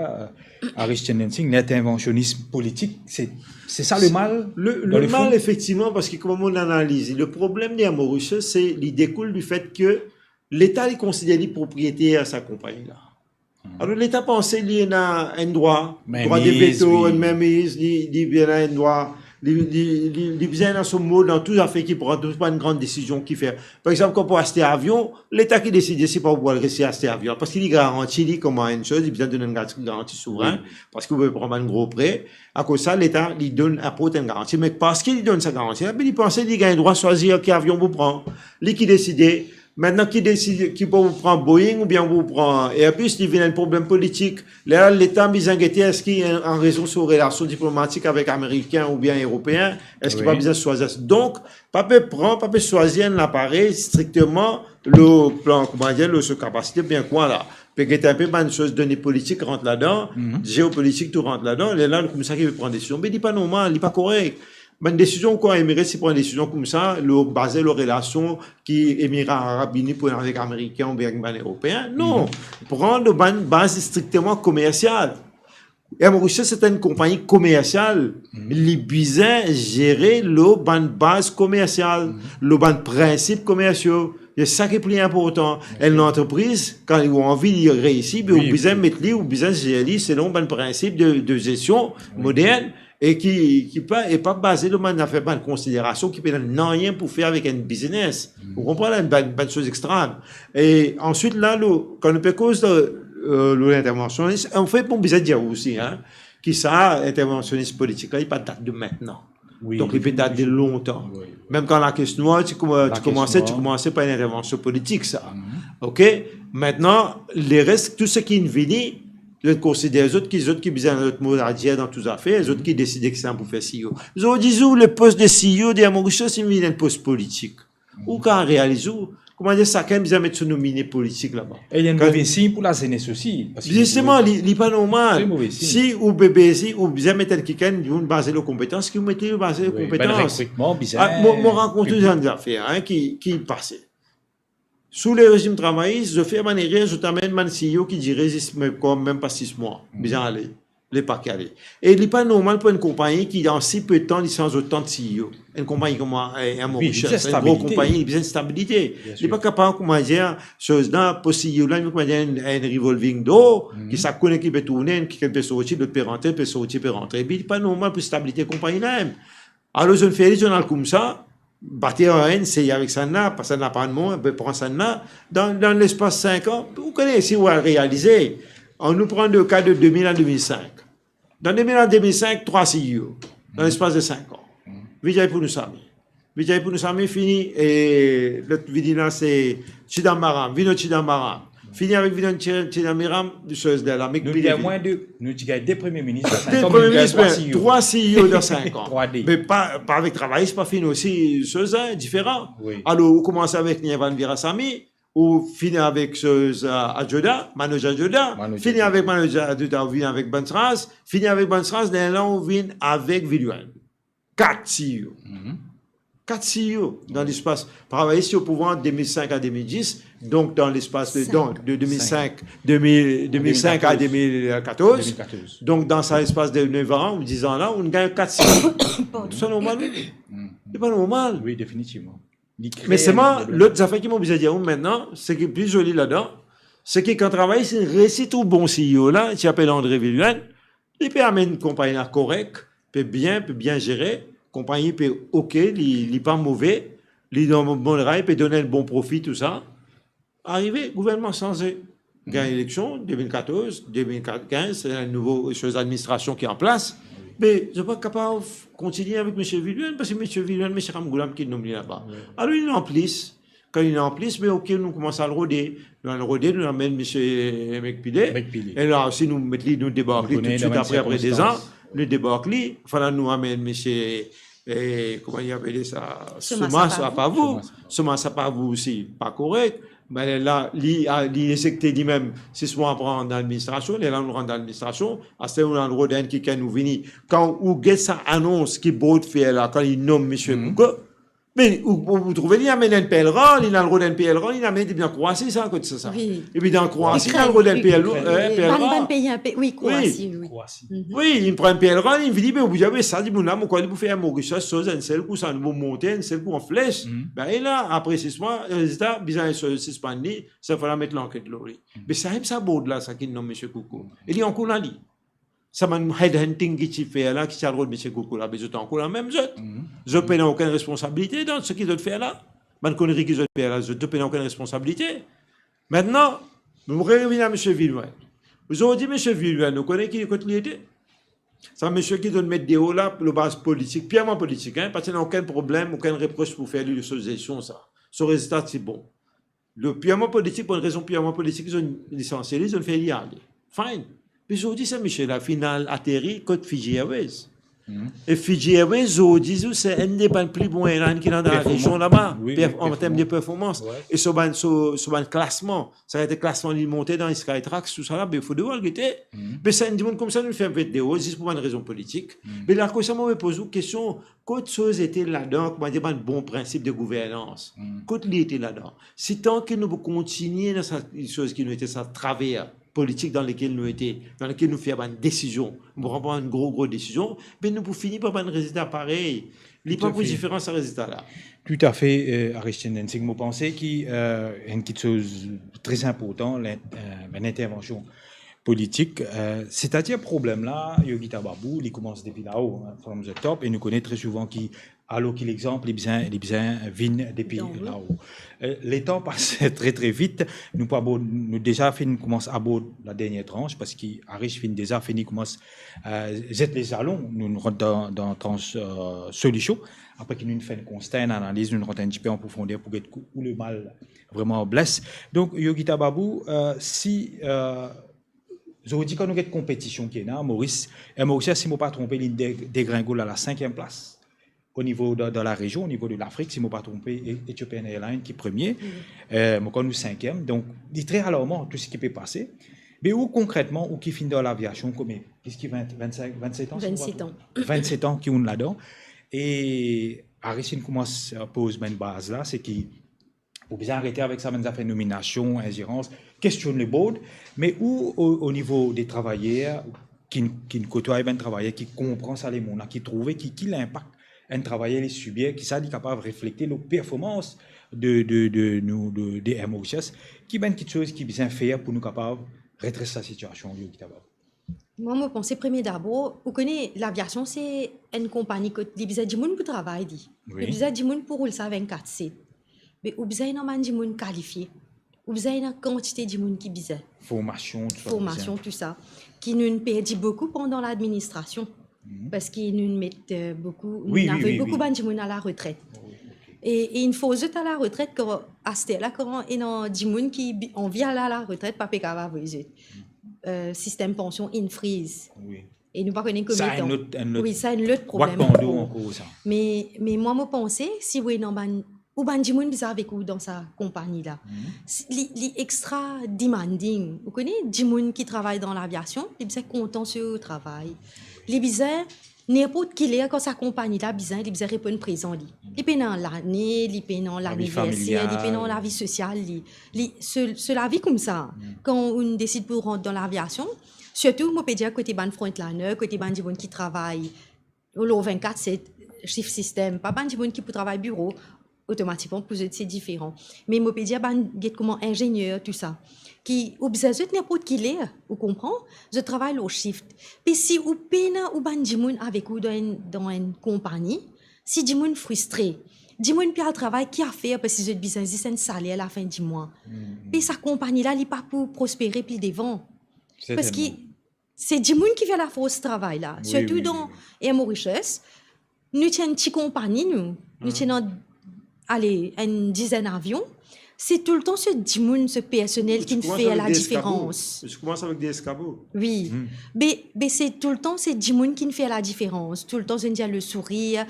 eh, Harish Chandran Singh, lintervansionis politik, se, se sa lemal? Le, dan lemal, lefon, efektivman, parski kouma mo analiz, le problem de Air Mauritius, se, li dekoul difet ke Leta, li konsider li propriyeter sa konpagni la. Alor, Leta panse li ena enn drwa, drwa de veto, enn mainmise, li, li ena enn drwa, li, li, li, li bizin ena so mo dan tou zafer ki pran, tou bann gran desizion ki fer. Par exanp, kan pou aste avion, Leta ki deside si pa pou al reste aste avion, parski li garanti li kouma enn soz, li bizin donn enn gar-, garanti souverin, parski ou pe pran bann gro pre. Akoz sa, Leta, li donn, aport enn garanti. Me parski li donn sa garanti la, be li panse li gagn drwa swazir ki avion pou pran. Li ki deside. Aster ki deside ki pou pran Boeing oubien pou pran Airbus, li vinn enn problem politik. Lerla Leta bizin gete eski an, an rezon so relasion diplomatik avek Amerikin oubien Eropeen, eski pa bizin swazir. Donk, pa pe pran, pa pe swazir enn laparey strikteman lor plan, kouma dir, lor so kapasite, oubien kwa la. Pe gete enpe bann soz, done politik rant ladan, zeopolitik tou rant ladan, lerla koumsa ki pe pran desizion. Me li pa normal, li pa korek. Bann desizion, kan Emirates ti pran desizion koumsa, lor, baze lor relasion ki Emira Arab Ini pou ena avek Amerikin oubien avek bann Eropeen, non. Pran lor bann baz strikteman komersial. Air Mauritius se enn konpagni komersial. Li bizin zere lor bann baz komersial, lor bann prinsip komersio. Se sa ki pli inportan. Enn lantrepriz, kan ou anvi li reisi, be ou bizin met li, ou bizin zer li selon bann prinsip de, de zesion modern e ki, ki pa, e pa baze lor bann zafer, bann konsiderasion ki pena nanye pou fer avek enn biznes. Ou konpran la, bann, bann soz extra. E answit la, lor, kan nou pe koz de, eh, lor lintervansionis, anfet, mo bizin dir osi, hein, ki sa, lintervansionis politik la, li pa dat de mintnan. Donk, li pe dat de lontan. Mem kan Lakes Nwar ti kouma-, ti koumanse, ti koumanse par enn lintervansion politik, sa. Ok? Aster, leres, tou seki inn vini, zot konsider zot ki, zot ki bizin zot mo a dir dan tou zafer, zot ki deside kisannla pou fer CEO. Zordi zour, lepos de CEO de Air Mauritius, li vinn enn pos politik. Ou kapav realize ou, koumadir, sakenn bizin met so nomine politik laba. E li enn move sign pou lazenes osi, paski... Zisteman, li, li pa normal. Tre move sign. Si ou pe, si ou bizin met enn kikenn, dimoun baze lor konpetans, ki ou met li baze lor konpetans. Wi, bann rekritman, bizin... Ah, mo, mo rakont ou enn zafer, hein, ki, ki pase. Sou lerezim travayis, zot fer bann erer, zot amenn bann CEO ki dire zis mem, mem pa sis mwa. Bizin ale. Li pa ki ale. E li pa normal pou enn konpagni ki, an si pe de tan, li sanz otan de CEO. Enn konpagni kouma, eh, Air Mauritius, enn gro konpagni, li bizin stabilite. Li pa kapav, koumadir, soz la, pos CEO la, koumadir, enn, enn revolving door, ki sak kout ki pe tourne, kikenn pe sorti, lot pe rantre, pe sorti, pe rantre. Epi li pa normal pou stabilite konpagni la mem. Alor, zot fer li, zot al koumsa, bater enn, seye avek sannla, pa sannla pa enn mo, be pran sannla, dan, dan lespas sink an, ou kone si ou al realize, annou pran le ka de de mil a de mil sink. Dan de mil a de mil sink, trwa CEO, dan lespas de sink an. Vijay Poonasamee. Vijay Poonasamee fini, e lot vini la, se Chidambaram, Vinod Chidambaram. Fini avek Vinod Chi-, Chidambaram, soz la, la, nou ti gagn de, nou ti gagn de premie minis dan sink an, me nou gagn trwa CEO. Trwa CEO dan sink an. Trwa D. Me pa, pa avek travayis, pa fini osi, soz la, diferan. Wi. Alor, ou koumanse avek Nirvan Veerasamy, ou fini avek soz, eh, Ajoda, Manoj Ajoda, fini avek Manoj Ajoda, ou vinn avek Bansraj, fini avek Bansraj, lerla ou vinn avek Vilhouane. Kat CEO. Kat CEO dan lespas, travayis ti o pouvwar de mil sink a de mil dis, donk dan lespas de, dan, de de mil sink, de mil, de mil sink a de mil katorz. De mil katorz. Donk dan sa lespas de nef an ou diz an la, ou gagn kat CEO. Pardon. Sa normal, wi. Li pa normal. Wi, definitivman. Me selman, lot zafer ki mo bizin dir ou aster, seki pli zoli ladan, seki kan travayis inn reisi trouv bon CEO la, ki apel André Vilhouane, li pe amenn konpagni la korek, pe bien, pe bien zere, konpagni pe ok, li, li pa move, li dan bon ray, pe donn enn bon profi, tou sa. Arive, gouvernman sanze. Gagn eleksion de mil katorz, de mil kinz, se enn nouvo soz administrasion ki an plas. Me zot pa kapav kontinie avek misie Villuene, parski misie Villuene, misie Ramgoolam ki nom li laba. Alor, li an plis. Kan li an plis, me ok, nou koumans al rode. Nou al rode, nou amenn misie Mekpile. Mekpile. E la osi, nou met li, nou debark li toutsuit apre, apre de zan. Nou debark li. Anfin, la, nou amenn misie, eh, kouma li apele sa? Soma Sapavou. Soma Sapavou osi, pa korek. Me la, li, a, li ezekte limem sis mwa apre rant dan ladministrasion, lerla nou rant dan ladministrasion, aster nou al rod enn kikenn, nou vini. Kan ou get sa anons ki Board fer la, kan li nom misie Bouka, me ou, ou, ou trouve li amenn enn pelran, li al rod enn pelran, li amenn, li bien Kroasi sa, kot sa, sa. Wi. Epi dan Kroasi, li al rod enn pelran, eh, bann, pelran. Bann pei inpe, wi, Kroasi, wi. Wi, li pran enn pelran, li vini, be ou dir, me sa dimoun la, mo krwar li pou fer Mauritius, soz enn sel kou, sa nou pou monte enn sel kou an fles. Be la, apre sis mwa, rezilta, bizin so-, sispann li, sa fode met lanket lor li. Me samem sa Board la, sa ki nom misie Koukou. E li ankor la li. Sa bann headhunting ki ti fer la, ki ti al rod misie Koukou la, be zot ankor la mem zot. Zot pena okenn responsabilite dan seki zot fer la. Bann koneri ki zot fer la, zot, zot pena okenn responsabilite. Aster, nou revinn a misie Villuene. Zordi, misie Villuene, nou kone ki kot li ete? Sa misie ki zot met deor la, lor baz politik, pirman politik, hein, pa ti ena okenn problem, okenn repros pou fer li lor so zestion sa. So rezilta ti bon. Lor pirman politik, pou enn rezon pirman politik, zot lisansie li, zot fer li ale. Fine. Me zordi, sa misie la finn al ateri kot Fiji Airways. E Fiji Airways, zordi, se enn de bann pli bon airline ki ena dan larezion laba, an term de performans. E so bann, so, so bann klasman, sa ete klasman li monte dan Skytrax, tou sa la, be fode al gete. Me sa enn dimoun koumsa nou fer met deor, zis pou bann rezon politik. Me la, koumsa, mo pe poz ou kestion, kot soz ete ladan, kouma dir, bann bon prinsip de gouvernans? Kot li ete ladan? Si tan ki nou pou kontinie dan sa soz ki nou ete, sa traver politik dan lekel nou ete, dan lekel nou fer bann desizion, nou pran bann gro, gro desizion, be nou pou fini par bann rezilta parey. Li pa pou diferan sa rezilta la. Toutafe, eh, Aris Chindensing, mo panse ki, eh, enn kiksoz tre inportan, lin-, eh, enn intervansion politik, eh, setadir problem la, Yogita Babu, li koumans depi lao, hein, from the top, e nou kone tre souvan ki alor ki lexanp, li bizin, li bizin vinn depi lao. Eh, letan pas tre, tre vit, nou pou abord, nou deza finn koumans abord ladernie trans, parski Aris finn deza fini koumans, eh, zet lezalon, nou, nou rant dan, dan trans, eh, solision. Apre ki nou fer enn konsta, enn analiz, nou rant enn tipe an profonder pou get kou, ou lemal vreman bles. Donk, Yogita Babu, eh, si, eh, zordi kan nou get konpetision ki ena, Moris, Air Mauritius, si mo pa tronpe, li de-, degringol a la sinkiem plas. O nivo dan, dan larezion, o nivo de Lafrik, si mo pa tronpe, E-, Ethiopian Airlines ki premie, eh, mo krwar nou sinkiem. Donk, li tre alarman, tou seki pe pase. Me ou konkretman, ou ki finn dan laviasion, konbien, plis ki vin, vinn-sink, vinn-set an, si mo pa tronpe? Vinn-set an. Vinn-set an ki ou'nn ladan. E Aris inn koumans, eh, poz bann baz la, se ki ou bizin arete avek sa bann zafer nominasion, inzerans, kestionn le board, me ou, o, o nivo de travayer, ki, ki kotway bann travayer, ki konpran sa lemonn la, ki trouve ki, ki linpak enn travayer li sibir, ki sa li kapav reflekte lor performans de, de, de nou, de, de Air Mauritius, ki bann kiksoz ki bizin fer pou nou kapav redres sa sitiasion, Yogita Babu? Mwa, mo panse premie dabor, ou kone, laviasion se enn konpagni kot li bizin dimoun pou travay li. Wi. Li bizin dimoun pou roul sa vennkat set. Me ou bizin ena bann dimoun kalifie. Ou bizin ena kantite dimoun ki bizin. Formasion, tou sa. Formasion, tou sa. Ki nou'nn perdi boukou pandan ladministrasion. Parski nou'nn met, eh, boukou, wi, nou avoy boukou bann dimoun a laretret. Wi, ok. E, e inn fors zot a laretret, kan, aster la, kan ena dimoun ki bi-, anvi al a laretret, pa pe kapav avoy zot. Eh, sistem pansion inn friz. Wi. E nou pa kone konbien tan. Sa enn lot, enn lot. Wi, sa enn lot problem ankor. Wak pando ankor sa. Me, me mwa, mo panse, si ou ena bann, ou bann dimoun bizin avek ou dan sa konpagni la. Si, li, li extra demanding. Ou kone, dimoun ki travay dan laviasion, li bizin kontan so travay. Li bizin, ninport ki ler kan sa konpagni la bizin, li bizin reponn prezan li. Li pena lane, li pena laniverser, li pena lavi sosial, li, li, so, so lavi koumsa. Kan ou desid pou rant dan laviasion, sirtou, mo pe dir kote bann frontliner, kote bann dimoun ki travay lor vennkat set, shift system, pa bann dimoun ki pou travay biro, otomatikman pou zot se diferan. Me mo pe dir bann, get kouma inzenier, tou sa, ki ou bizin zot ninport ki ler, ou konpran, zot travay lor shift. Pe si ou pena ou bann dimoun avek ou dan enn, dan enn konpagni, si dimoun fristre, dimoun pe al travay, ki afer, parski zot bizin zis enn saler lafin di mwa. Pe sa konpagni la, li pa pou prospere pli devan. Parski se dimoun ki fer lafors travay la. Wi, sirtou wi, dan wi, wi. Air Mauritius, nou ti enn ti konpagni, nou. Nou ti ena, ale, enn dizenn avion. Se toultan se dimoun, se personel ki fer ladiferans. Ti koumans avek de eskabo. Wi. Be, be se toultan se dimoun ki fer ladiferans. Toultan zot ena le sourir,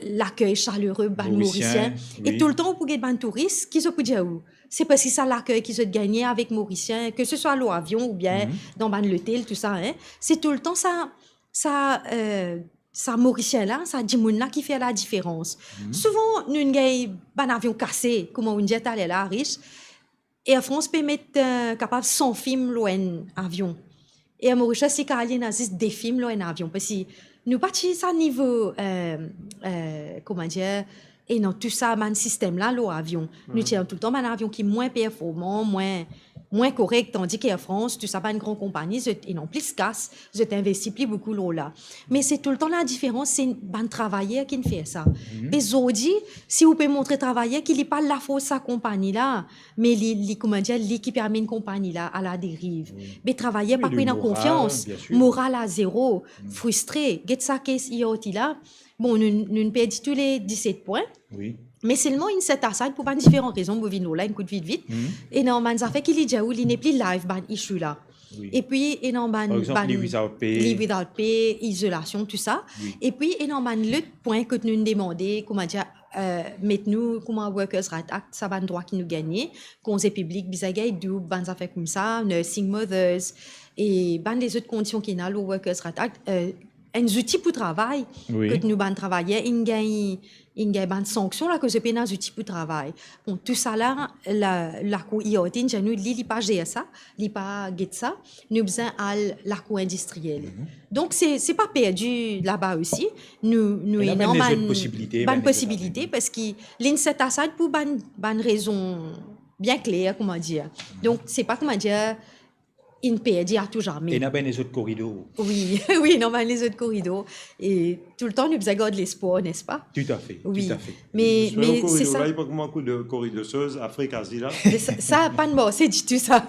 lakey salereux bann Morisien. Morisien, wi. E toultan ou pou get bann touris, ki zot pou dir ou? Se parski sa lakey ki zot gagne avek Morisien, ke se swa lor avion oubien dan bann lotel, tou sa, hein. Se toultan sa, sa, euh, sa Morisien la, sa dimoun la ki fer ladiferans. Souvan, nou gagn bann avion kase, kouma ou dir taler la, Rich, Air France pe met, euh, kapav san fim lor enn avion. Air Mauritius, li kapav ena zis de fim lor enn avion, parski nou pa ti sa nivo, euh, euh, kouma dir, ena tou sa bann sistem la lor avion. Nou ti ena toultan bann avion ki mwin performan, mwin, mwin korek, tandis ki Air France, tou sa bann gran konpagni, zot ena plis kas, zot investi pli boukou lor la. Me se toultan ladiferans, se bann travayer ki fer sa. Be zordi, si ou pe montre travayer ki li pa lafors sa konpagni la, me li, li, kouma dir, li ki pe amenn konpagni la a la deriv. Wi. Be travayer pa pou ena konfians, moral a zero, fristre. Get sa kes I R T la. Bon, nou, nou perdi tou le diset pwin. Wi. Me selman inn set aside pou bann diferan rezon, mo vinn lor la enn kout vit vit. Ena bann zafer ki li dir ou, li nepli live bann issue la. Wi. Epi ena bann, par exanp, bann leave without pay. Leave without pay, izolasion, tou sa. Wi. Epi ena bann lot pwin kot nou demande, kouma dir, euh, met nou kouma Workers' Rights Act, sa bann drwa ki nou gagne, konze piblik, bizin gagn doub, bann zafer koumsa, nursing mothers, e bann lezot kondision ki ena lor Workers' Rights Act, euh, enn zouti pou travay, wi, kot nou bann travayer inn gagn, inn gagn bann sanksion la, kot zot pena zouti pou travay. Bon, tou sa la, la, lakour I R T inn dir nou, li, li pa zer sa, li pa get sa, nou bizin al lakour indistriel. Mhm. Donk, se, se pa perdi laba osi, nou, nou ena bann, bann posibilite, parski li inn set aside pou bann, bann rezon bien kler, kouma dir. Mhm. Donk, se pa, kouma dir, inn perdi a tou zame. Ena bann lezot koridor. Wi, wi, ena bann lezot koridor. E toultan nou bizin gard lespwar, nespa? Toutafe, toutafe. Me, me se sa. Koridor la, li pa kouma koridor, koridor soz, Afrik, Azi la. Me sa, sa pa'nn marse ditou, sa.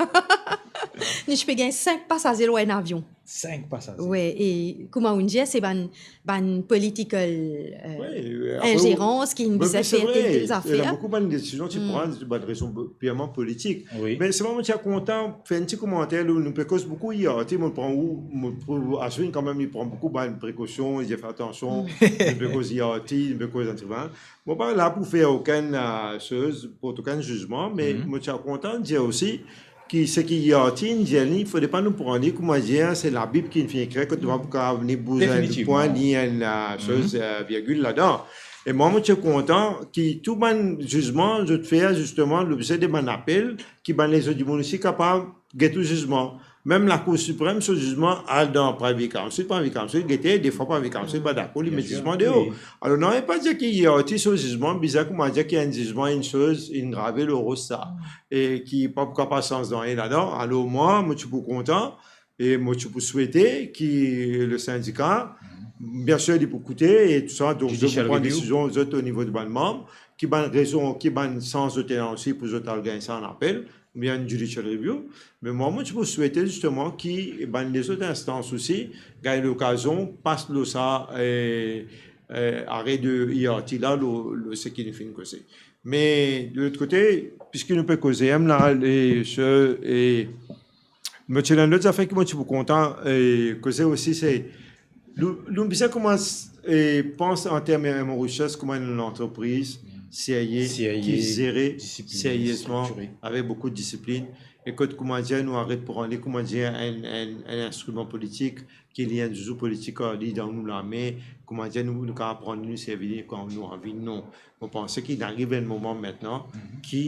Nou ti pe gagn sink pasaze lor enn avion. Sink pasaze? Wi, e kouma ou dir, se bann bann political, euh, inzerans ki inn bizin fer tel, tel zafer. Wi, apre, wi, se vre, ena boukou bann desizion ti pran, bann rezon pirman politik. Wi. Me selman mo ti a kontan fer enn ti komanter, nou, nou pe koz boukou I R T, mo pran ou, mo pou asir kanmem, li pran boukou bann prekosion, li fer atansion, nou pe koz I R T, nou pe koz enn ti bann. Mo pa la pou fer okenn, euh, soz, port okenn zizman, me mo ti a kontan dir osi, ki seki I R T inn dir li, fode pa nou pran li kouma dir, se Labib ki finn ekrir, kot nou pa pou kapav ni bouz enn pwin, ni enn, euh, soz, euh, virgil ladan. E mwa, mo ti kontan ki tou bann zizman zot fer, zisteman, lobze de bann apel, ki bann lezot dimoun osi kapav get ou zizman. Mem Lakour Siprem, so zizman al dan Privy Council, Privy Council gete, defwa Privy Council pa dakor, li met zizman deor. Alor, non, e pa dir ki I R T so zizman bizin kouma dir ki enn zizman, enn soz, inn grave lor ros sa. E ki pa pou kapav sanz nanye ladan. Alor mwa, mo ti pou kontan e mo ti pou swete ki le sindika, biensir, li pou koute e tou sa, donk zot pou pran desizion, zot, o nivo de bann manm, ki bann rezon, ki bann sans zot ena osi pou zot al gagn sa an apel, oubien enn judicial review. Me mwa, mo ti pou swete zisteman ki bann lezot instans osi gagn lokazion pas lor sa, eh, eh, are de I R T la, lor, lor seki nou finn koze. Me de lot kote, piski nou pe koze, em, la, le, se, e, mo ti ena enn lot zafer ki mo ti pou kontan, e, koze osi, se, nou, nou bizin koumans, e, pans an term Air Mauritius kouma enn lantrepriz serye, ki zere seriezman, avek boukou disiplin, e kot, kouma dir, nou aret pran li, kouma dir, enn, enn, enn instriman politik, ki li enn zouzou politik, e, li dan nou lame, kouma dir, nou, nou kapav pran li, nou servi li kan nou anvi, non. Mo panse ki inn ariv enn moman aster ki,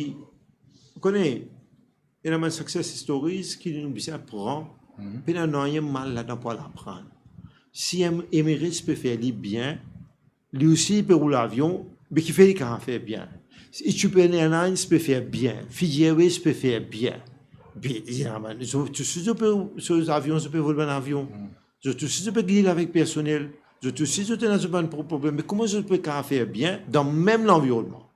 ou kone, ena bann success stories ki nou bizin pran, pena nanye mal ladan pou al aprann. Si Em-, Emirates pe fer li bien, li osi pe roul avion, be kifer li kapav fer bien? Ethiopian Airlines pe fer bien, Fiji Airways pe fer bien. Be, ena bann, zot, zot, zot pe, so avion, zot pe vol bann avion. Zot osi, zot pe deal avek personel. Zot osi, zot ena zot bann pro-, problem. Me kouma zot pe kapav fer bien dan mem lanvironnman?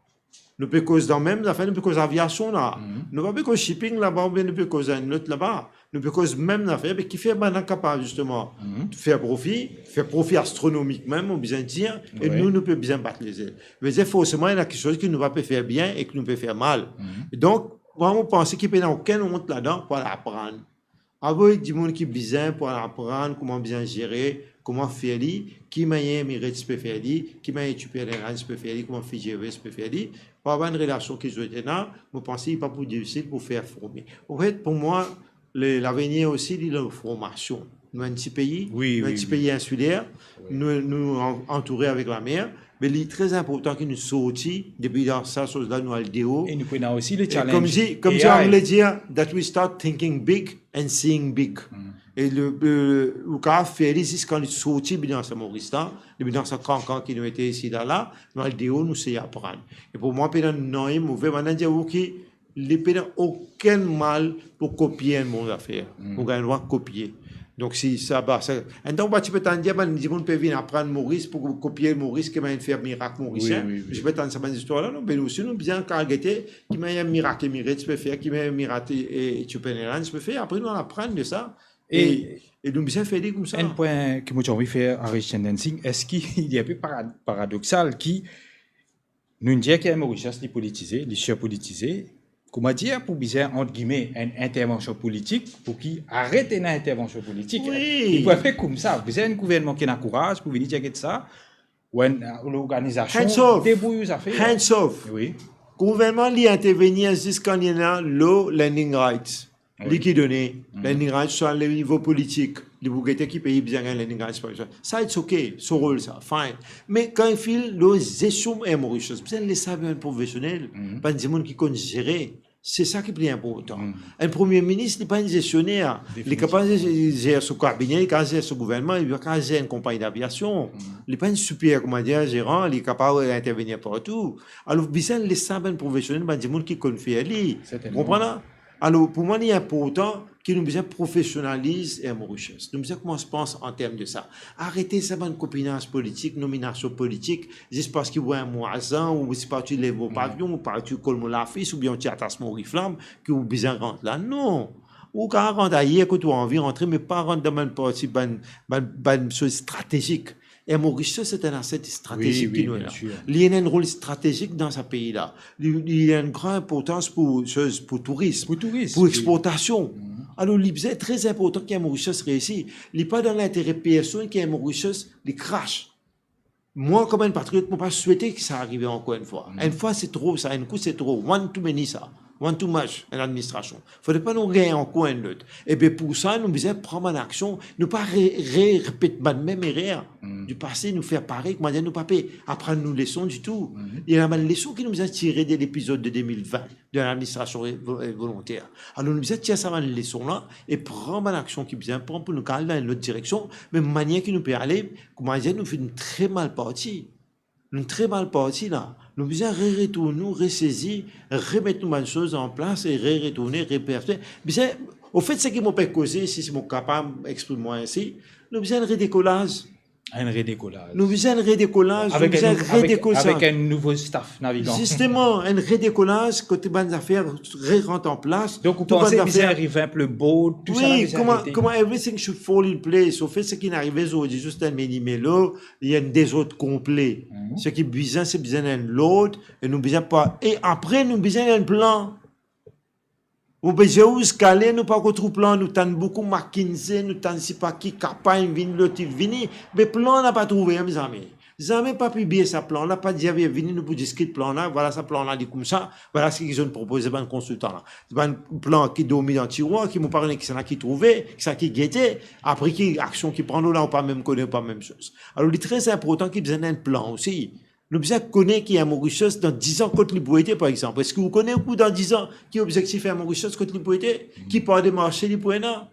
Nou pe koz dan mem zafer, nou pe koz avyasion la. Nou pa pe koz shipping laba oubien nou pe koz enn lot laba. Nou pe koz mem zafer, me kifer bann la kapav zisteman fer profi, fer profi astronomik mem, mo bizin dir, e nou, nou pe bizin bat lezel. Vedir forseman, ena kiksoz ki nou pa pe fer bien e ki nou pe fer mal. E donk, mwa, mo panse ki pena okenn ont ladan pou al aprann. Avoy dimoun ki bizin pou al aprann kouma bizin zere, kouma fer li, ki manier Emirates pe fer li, ki manier Ethiopian Airlines pe fer li, kouma Fiji Airways pe fer li. Par bann relasion ki zot ena, mo panse li pa pou difisil pou fer forme. Anfet, pou mwa, le, lavenir osi, li dan formasion. Nou enn ti pei, nou enn ti pei insiler, nou, nou an-, antoure avek lamer, me li tre inportan ki nou sorti depi dan sa soz la, nou al deor. E nou pena osi le challenge. E koumsi, koumsi Angle dir, that we start thinking big and seeing big. E le, le, ou kapav fer li zis kan li sorti dan sa Moris la, depi dan sa kankan ki nou ete isi la, la, nou al deor, nou sey aprann. E pou mwa, pena nanye move, bann la dir ou ki li pena okenn mal pou kopie enn bon zafer. Ou gagn drwa kopie. Donk, si sa, ba, sa, enn tan, ou pa ti pe tann dir, bann dimoun pe vinn aprann Moris pou kopie Moris, ki bann fer mirak Morisien. Wi, wi, wi. Ti pe tann sa bann zistwar la, non? Be nou osi, nou bizin kapav gete ki bann mirak Emirates pe fer, ki bann mirak, e, Ethiopian Airlines pe fer. Apre, nou aprann de sa. E, e, e nou bizin fer li koumsa. Enn pwin ki mo ti anvi fer, Harish Chandan Singh, eski li enpe para-, paradoksal ki nou dir ki Air Mauritius li politize, li sirpolitize, kouma dir, pou bizin, ant gime, enn intervansion politik, pou ki aret ena intervansion politik. Wi. Li pou fer koumsa, bizin enn gouvernman ki ena kouraz pou vini dir, get sa, ou enn, ou lorganizasion, debrouy ou zafer. Hands off. Wi. Gouvernman, li intervenir zis kan li ena lor landing rights. Li ki done landing rights, swa le nivo politik, li pou gete ki pei bizin gagn landing rights, par exanp. Sa, it's okay, so rol sa, fine. Me kan li fini lor zesion Air Mauritius, bizin les sa bann profesionel, bann dimoun ki konn zere. Se sa ki pli inportan. Enn premie minis, li pa enn zesioner. Li kapav zer so kabine, li kapav zer so gouvernman, li pa kapav zer enn konpagni daviasion. Li pa enn super, kouma dir, zeran, li kapav intervenir partou. Alor, bizin les sa bann profesionel, bann dimoun ki konn fer li. Sertennman. Ou konpran la? Alor, pou mwa, li inportan ki nou bizin profesionaliz Air Mauritius. Nou bizin koumans pans an term de sa. Arete sa bann kopinaz politik, nominasion politik, zis parski ou enn mo azan, ou zis parski ou lev mo pavion, ou parski ou kol mo lafis, oubien ou ti atas mo oriflam, ki ou bizin rant la. Non! Ou kapav rant ayer kot ou anvi rantre, me pa rant dan bann parti, bann, bann, bann soz stratezik. Air Mauritius, se enn aset stratezik ki nou ena. Wi, wi, bien sir. Li ena enn rol stratezik dan sa pei la. Li, li ena enn gran inportans pou, pou touris, pou touris, pou exportasion. Alor, li bizin tre inportan ki Air Mauritius reisi. Li pa dan lintere personn ki Air Mauritius li krash. Mwa, kouma enn patriot, mo pa swete ki sa arive ankor enn fwa. Enn fwa, se tro sa, enn kou, se tro. One too many sa. One too much, enn administrasion. Fode pa nou gagn ankor enn lot. Ebe, pou sa, nou bizin pran bann aksion, nou pa re-, re-, repet bann mem erer di pase, nou fer parey, kouma dir, nou pa pe aprann nou leson ditou. Ena bann leson ki nou bizin tire de lepizod de de mil vin, de ladministrasion re-, vo-, volonter. Alor, nou bizin tir sa bann leson la e pran bann aksion ki bizin pran pou nou al dan enn lot direksion, me manier ki nou pe ale, kouma dir, nou finn tre mal parti. Nou tre mal parti la. Nou bizin re-retourn nou, resezi, remet nou bann soz an plas e re-retourne, repertwe. Bizin, anfet, seki mo pe koze isi, si mo kapav exprim mwa ensi, nou bizin enn redekolaz. Enn redekolaz. Nou bizin enn redekolaz, nou bizin redekolaz. Avek enn nou-, avek, avek enn nouvo staff navigan. Zisteman, enn redekolaz, kot bann zafer re-rant an plas. Donk, ou panse bizin revamp le board, tou sa la bizin arete? Wi, kouma, kouma everything should fall in place. Anfet, seki inn arive zordi, zis enn mini melo, li enn dezord konple. Seki bizin, se bizin enn lord, e nou bizin pa, e apre nou bizin enn plan. Ou pe dir ziska ler nou pa ankor trouv plan, nou tann boukou McKinsey, nou tann sipa ki, CAPA inn vini, lot inn vini, me plan la pa trouve mem zame. Zame pa pibliye sa plan la, pa dir vini nou pou diskit plan la, vwala sa plan la li koumsa, vwala seki zot inn propoze bann konsiltan la. Bann plan ki dormi dan tirwar, ki mo pa kone kisannla ki trouve, kisannla ki gete, apre ki aksion ki pran lor la, ou pa mem kone, ou pa mem soz. Alor, li tre inportan ki bizin enn plan osi. Nou bizin kone ki Air Mauritius dan diz an kot li pou ete, par exanp. Eski ou kone ou dan diz an ki obzektif Air Mauritius kot li pou ete? Ki par de marse li pou ena?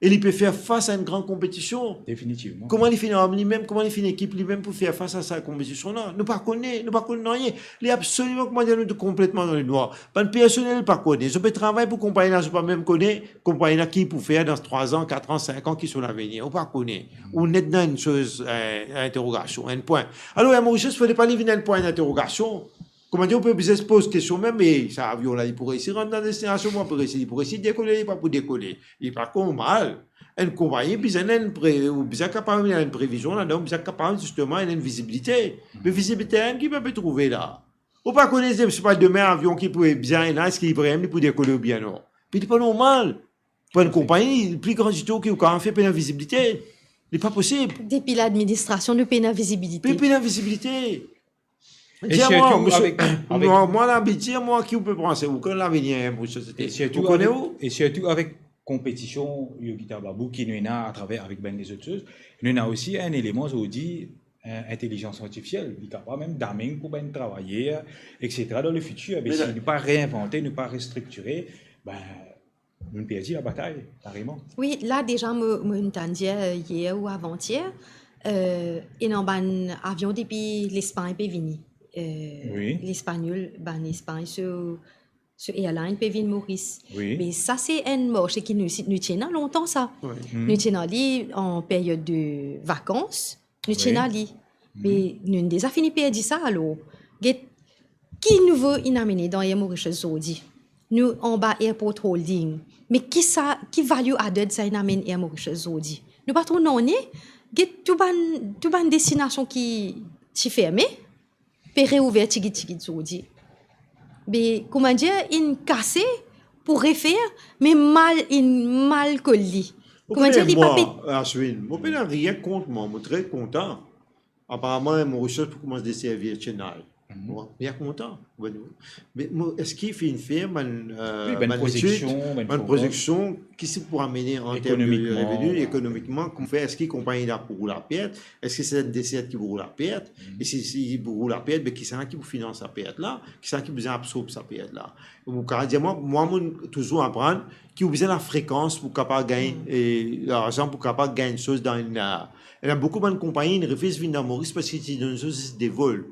e li pe fer fas a enn gran konpetision. Definitivman. Kouma li finn arm limem, kouma li finn ekip limem pou fer fas a sa konpetision la? Nou pa kone, nou pa kone nanye. Li absoliman, kouma dir, nou konpletman dan lenwar. Bann personel pa kone. Zot pe travay pou konpagni la, zot pa mem kone konpagni la ki pou fer dan trwa an, kat an, sink an, ki so lavenir. Ou pa kone. Ou net dan enn soz, eh, interogasion, enn pwin. Alor, Air Mauritius, fode pa li vinn enn pwin interogasion. Kouma dir, ou pe bizin poz kestion mem, me sa avion la, li pou resi rant dan destinasion, pou resi, li pou resi dekole, li pa pou dekole. Li pa normal. Enn konpagni bizin enn pre-, ou bizin kapav ena enn previzion ladan, ou bizin kapav zisteman ena enn vizibilite. Me vizibilite, enn ki pe trouve la. Ou pa kone, se pa demin avion ki pou bizin la, eski li pre, li pou dekole oubien non. Pi li pa normal. Pou enn konpagni, pli gran dito ki ou kapav fer, pena vizibilite. Li pa posib. Depi ladministrasion, nou pena vizibilite. Pi pena vizibilite. E dir mwa, sirtou misie, avek, avek mwa, mwa, labi, dir mwa ki ou pe panse, ou konn lavenir, hein, pou sosiete. E sirtou avek, ou kone ou? E sirtou avek konpetision, Yogita Babu, ki nou ena atraver avek bann lezot soz, nou ena osi enn eleman, zordi, eh, intelizans artifisiel, li kapav mem dameng pou bann travayer, et cetera, dan lefitir. Me si nou pa reinvante, nou pa restriktire, ben, nou perdi labatay, kareman. Wi, la deza mo, mo tann dir, eh, yer ou avantier, eh, ena bann avion depi Lespagn pe vini. Eh, wi. Lespanyol, bann Lespagn, so, so airline pe vinn Moris. Wi. Me sa se enn marse ki nou, nou ti ena lontan sa. Wi. Nou ti ena li an period de vakans. Nou ti ena li. Wi. Me nou deza fini perdi sa, alor. Get, ki nouvo inn amene dan Air Mauritius zordi? Nou anba Airport Holding. Me ki sa, ki value added sa inn amenn Air Mauritius zordi? Nou pa trouv nanye. Get tou bann, tou bann destinasion ki ti ferme, pe reouver tigit tigit zordi. Me, kouma dir, inn kase pou refer, me mal, inn mal kol li. Kouma dir, li pa pe- Aswin, mo pena rien kont mwa, mo tre kontan. Aparaman, Air Mauritius pou koumans deservi Chennai. Mo bien kontan. Me, mo, eski finn fer bann, eh, wi, bann bann prozection, etid, bann bann program. Prozection, ki sa pou amene an term de reveni, ekonomikman, kouma fer, eski konpagni la pou roul a pert, eski se enn desert ki pou roul a pert, e si, si pou roul a pert, be kisannla ki pou finans sa pert la, kisannla ki bizin absorb sa pert la? Ou kapav dir mwa, mwa, mo touzour aprann ki ou bizin lafrekans pou kapav gagn, eh, larzan pou kapav gagn soz dan enn, eh, ena boukou bann konpagni, inn refiz vinn dan Moris parski ti donn zot zis de vol.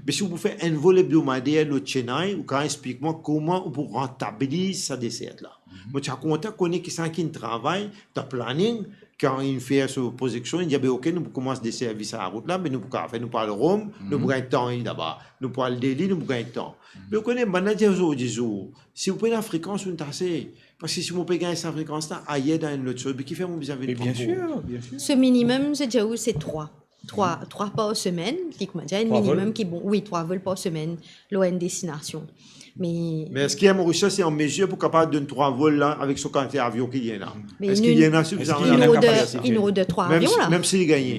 Me si ou pou fer enn vol ebdomader lot Chennai, ou kapav explik mwa kouma ou pou rantabiliz sa desert la. Mo ti a kontan kone kisannla ki inn travay dan planning, kan inn fer so prozection, inn dir, be, ok, nou pou koumans deservi sa larout la, me nou pou kapav fer, nou pou al Rom, nou pou gagn tan laba, nou pou al Delhi, nou pou gagn tan. Me ou kone, bann la dir zordi zour, si ou pena frekans, ou inn tase. Parski si mo pe gagn sa frekans la ayer dan enn lot soz, be kifer mo bizin vinn pran kour? Bien sir, bien sir. So minimum, zot dir ou se trwa. Trwa, trwa par semenn, ki, kouma dir, enn minimum ki bon. Wi, trwa vol par semenn, lor enn destinasion. Me, me eski Air Mauritius se an mezir pou kapav donn trwa vol la avek so kantite avion ki li ena? Me eski li ena sifizam kapasite? In order trwa avion la. Mem si li gagne.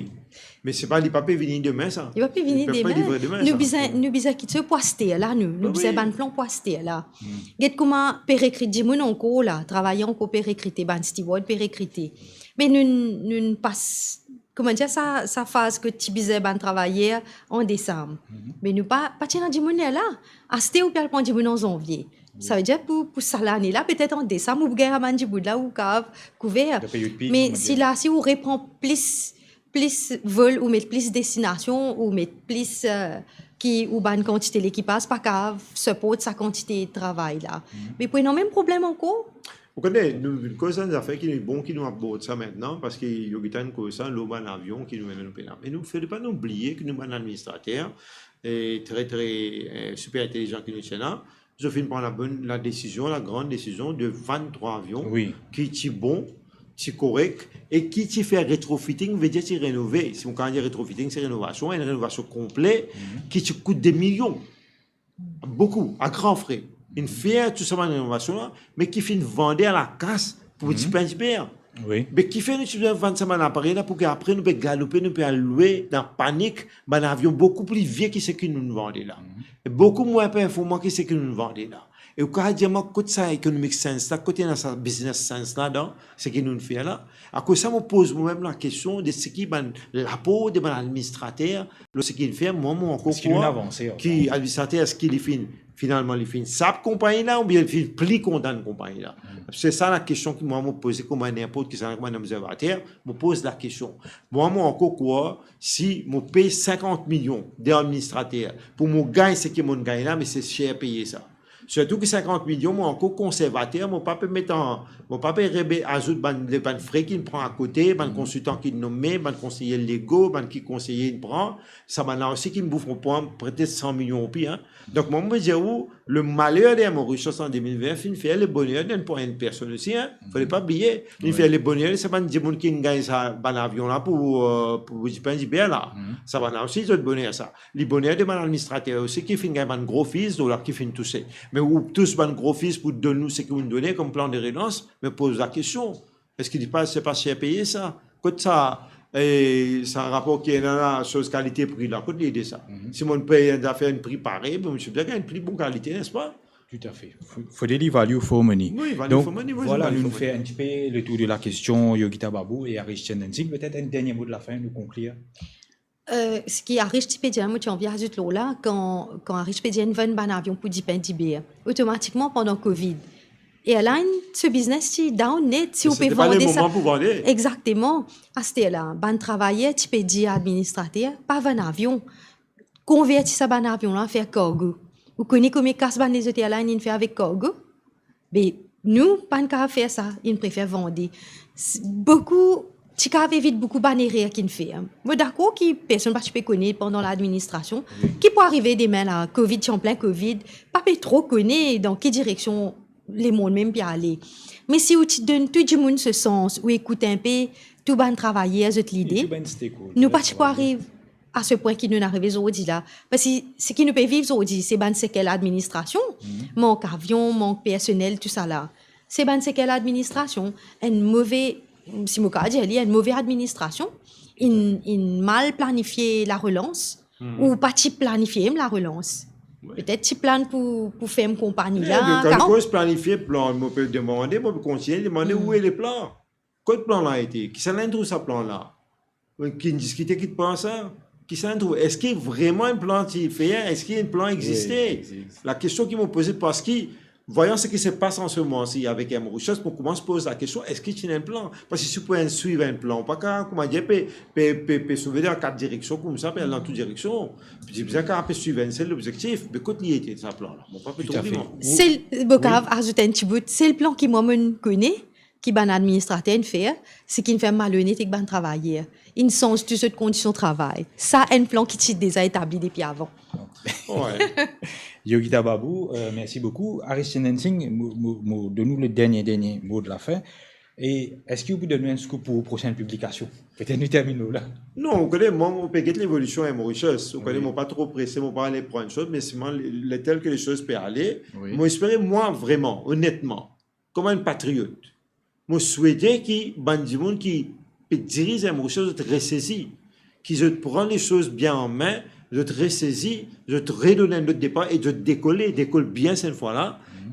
Me se pa, li pa pe vini demin sa. Li pa pe vini demin. Li pa pe livre demin sa. Nou bizin, nou bizin kit sa pou aster la, nou. Nou bizin bann plan pou aster la. Get kouma pe rekrit dimoun ankor la, travayer ankor pe rekrite, bann steward pe rekrite. Me nou, nou pas, kouma dir, sa, sa faz ki ti bizin bann travayer an desam. Me nou pa, pa ti ena dimoun lerla. Aster ou pe al pran dimoun an zanvie. Savedir pou, pou sa lane la, petet an desam, ou gagn sa bann dimoun la, ou kapav kouver. Me si la, si ou repran plis, plis vol, ou met plis destinasion, ou met plis, eh, ki ou bann kantite lekipaz pa kapav support sa kantite travay la. Me pou ena mem problem ankor. Ou kone, nou, nou koz enn zafer ki bon ki nou abord sa aster, parski Yogita inn koz sa, lor bann avion ki nou, nou pena. Me nou, fode pa nou bliye ki nou bann administrater, eh, tre, tre, eh, siper intelizan ki nou ti ena, zot finn pran labonn, ladesizion, lagran desizion de vann trwa avion ki ti bon, ti korek, e ki ti fer retrofitting, vedir ti renove. Si nou kapav dir retrofitting, se renovasion, enn renovasion konple ki ti kout de milion. Boukou, a gran fre. Inn fer tou sa bann renovasion la, me ki finn vande a lakas pou ti pin diper. Wi. Me kifer nou ti bizin vann sa bann aparey la, pou ki apre nou pe galope, nou pe al lwe dan panik bann avion boukou pli vie ki seki nou vande la. E boukou mwin performan ki seki nou vande la. E ou kapav dir mwa kot sa economic sense la, kot ena sa business sense ladan, seki nou'nn fer la? Akoz sa, mo poz momem lakestion de seki bann lapor de bann administrater lor seki inn fer. Mwa, mo ankor krwar ki administrater, eski li finn, finalman, li finn sap konpagni la, oubien li finn pli kontan konpagni la? Se sa lakestion ki mwa, mo poze kouma ninport ki sa, kouma enn obzervater, mo poz lakestion. Mwa, mo ankor krwar, si mo pey sinkant milion de administrater pou mo gagn seki mo'nn gagn la, me se ser peye sa. Sirtou ki sinkant milion, mo ankor konservater, mo pa pe met an, mo pa pe rebe azout bann, bann fre ki'nn pran akote, bann konsiltan ki'nn nome, bann konseye lego, bann ki konseye inn pran, sa bann la osi ki'nn bouf mo pran petet san milion roupi, hein. Donk, mwa, mo dir ou, le malheur de Air Mauritius an de mil vin finn fer le boner de pou enn personn osi, hein. Fode pa bliye, li finn fer le boner de sa bann dimoun ki'nn gagn sa bann avion la pou, euh, pou dipin diber la. Sa bann la osi, zot boner sa. Li boner de bann administrater osi ki finn gagn bann gro fiz, dola ki finn touse. Me ou tous bann gro fiz pou donn nou seki ou'nn done kom plan de relans, me poz lakestion, eski li pa, se pa ser peye sa? Kot sa, e, sa rapor ki ena la, soz kalite pri la, kot li ete sa? Si mo'nn pey enn zafer enn pri pare, bon, mo ti bizin gagn enn pli bon kalite, nespa? Toutafe. Fo-, fode li value for money. Wi, value for money, wi, value for money. Donk, vwala, nou'nn fer enn tipe le tour de lakestion, Yogita Babu e Harish Chandan Singh. Petet enn dernie mo de lafin, nou konklir. Euh, seki Harish ti pe dir, mo ti anvi azout lor la, kan, kan Harish pe dir inn vann bann avion pou dipin diber, otomatikman pandan covid, airline, so biznes ti down net, si ou pe vande sa. Exakteman. Aster la, bann travayer ti pe dir administrater, pa vann avion. Konverti sa bann avion la, fer kargo. Ou kone komie kas bann lezot airline inn fer avek kargo? Be nou, pa'nn kapav fer sa, inn prefer vande. S-, boukou, ti kapav evit boukou bann erer ki'nn fer. Mo dakor ki personn pa ti pe kone pandan ladministrasion. Ki pou arive demin la, covid, ti an plin covid, pa pe tro kone dan ki direksion lemond mem pe ale. Me si ou ti donn tou dimoun so sans, ou ekout inpe tou bann travayer, zot lide, nou pa ti pou ariv a se pwin ki nou'nn arive zordi la. Parski seki nou pe viv zordi, se bann sekel ladministrasion, mank avion, mank personel, tousala. Se bann sekel ladministrasion, enn move, si mo kapav dir li, enn move administrasion, inn, inn mal planifie larelans, ou pa ti planifie mem larelans. Petet ti plan pou, pou ferm konpagni la, kan koz planifie plan, mo pe demande, mo pe kontigne demande, ou e le plan? Kot plan la ete? Kisannla inn trouv sa plan la? Ki'nn diskite, ki ti pran sa? Kisannla inn trouv? Eski vreman enn plan ti fer? Eski enn plan existe? Lakestion ki mo poze, parski, vwayan seki se pas an se moman si avek Air Mauritius, mo koumans poz lakestion, eski ti ena enn plan? Parski si pou enn swiv enn plan, ou pa kapav, koumadir, pe, pe, pe, pe sove dan kat direksion koumsa, pe al dan tou direksion. Ti bizin kapav pe swiv enn sel lobzektif. Me kot li ete sa plan la? Mo pa pe trouve mwa. Sel, mo kapav azout enn ti bout. Sel plan ki mwa mo'nn kone, ki bann administrater inn fer, seki inn fer malonet ek bann travayer. Inn sanz tou zot kondision travay. Sa enn plan ki ti deza etabli depi avan. Yogita Babu, euh, mersi boukou. Harish Chandan Singh, mo, mo, mo donn ou le dernie, dernie mo de lafin. E eski ou pou donn nou enn scoop pou prosenn piblikasion? Petet nou terminn la. Non, ou kone, mwa, mo pe get levolision Air Mauritius. Ou kone, mo pa tro prese, mo pa ale pran enn soz, me selman, le, le tel ke lesoz pe ale, mo espere, mwa, vreman, onetman, kouma enn patriot, mo swete ki bann dimoun ki pe diriz Air Mauritius, zot resezi, ki zot pran lesoz bien an me, zot resezi, zot redonn enn lot depar e zot dekole, dekol bien sennfwa la,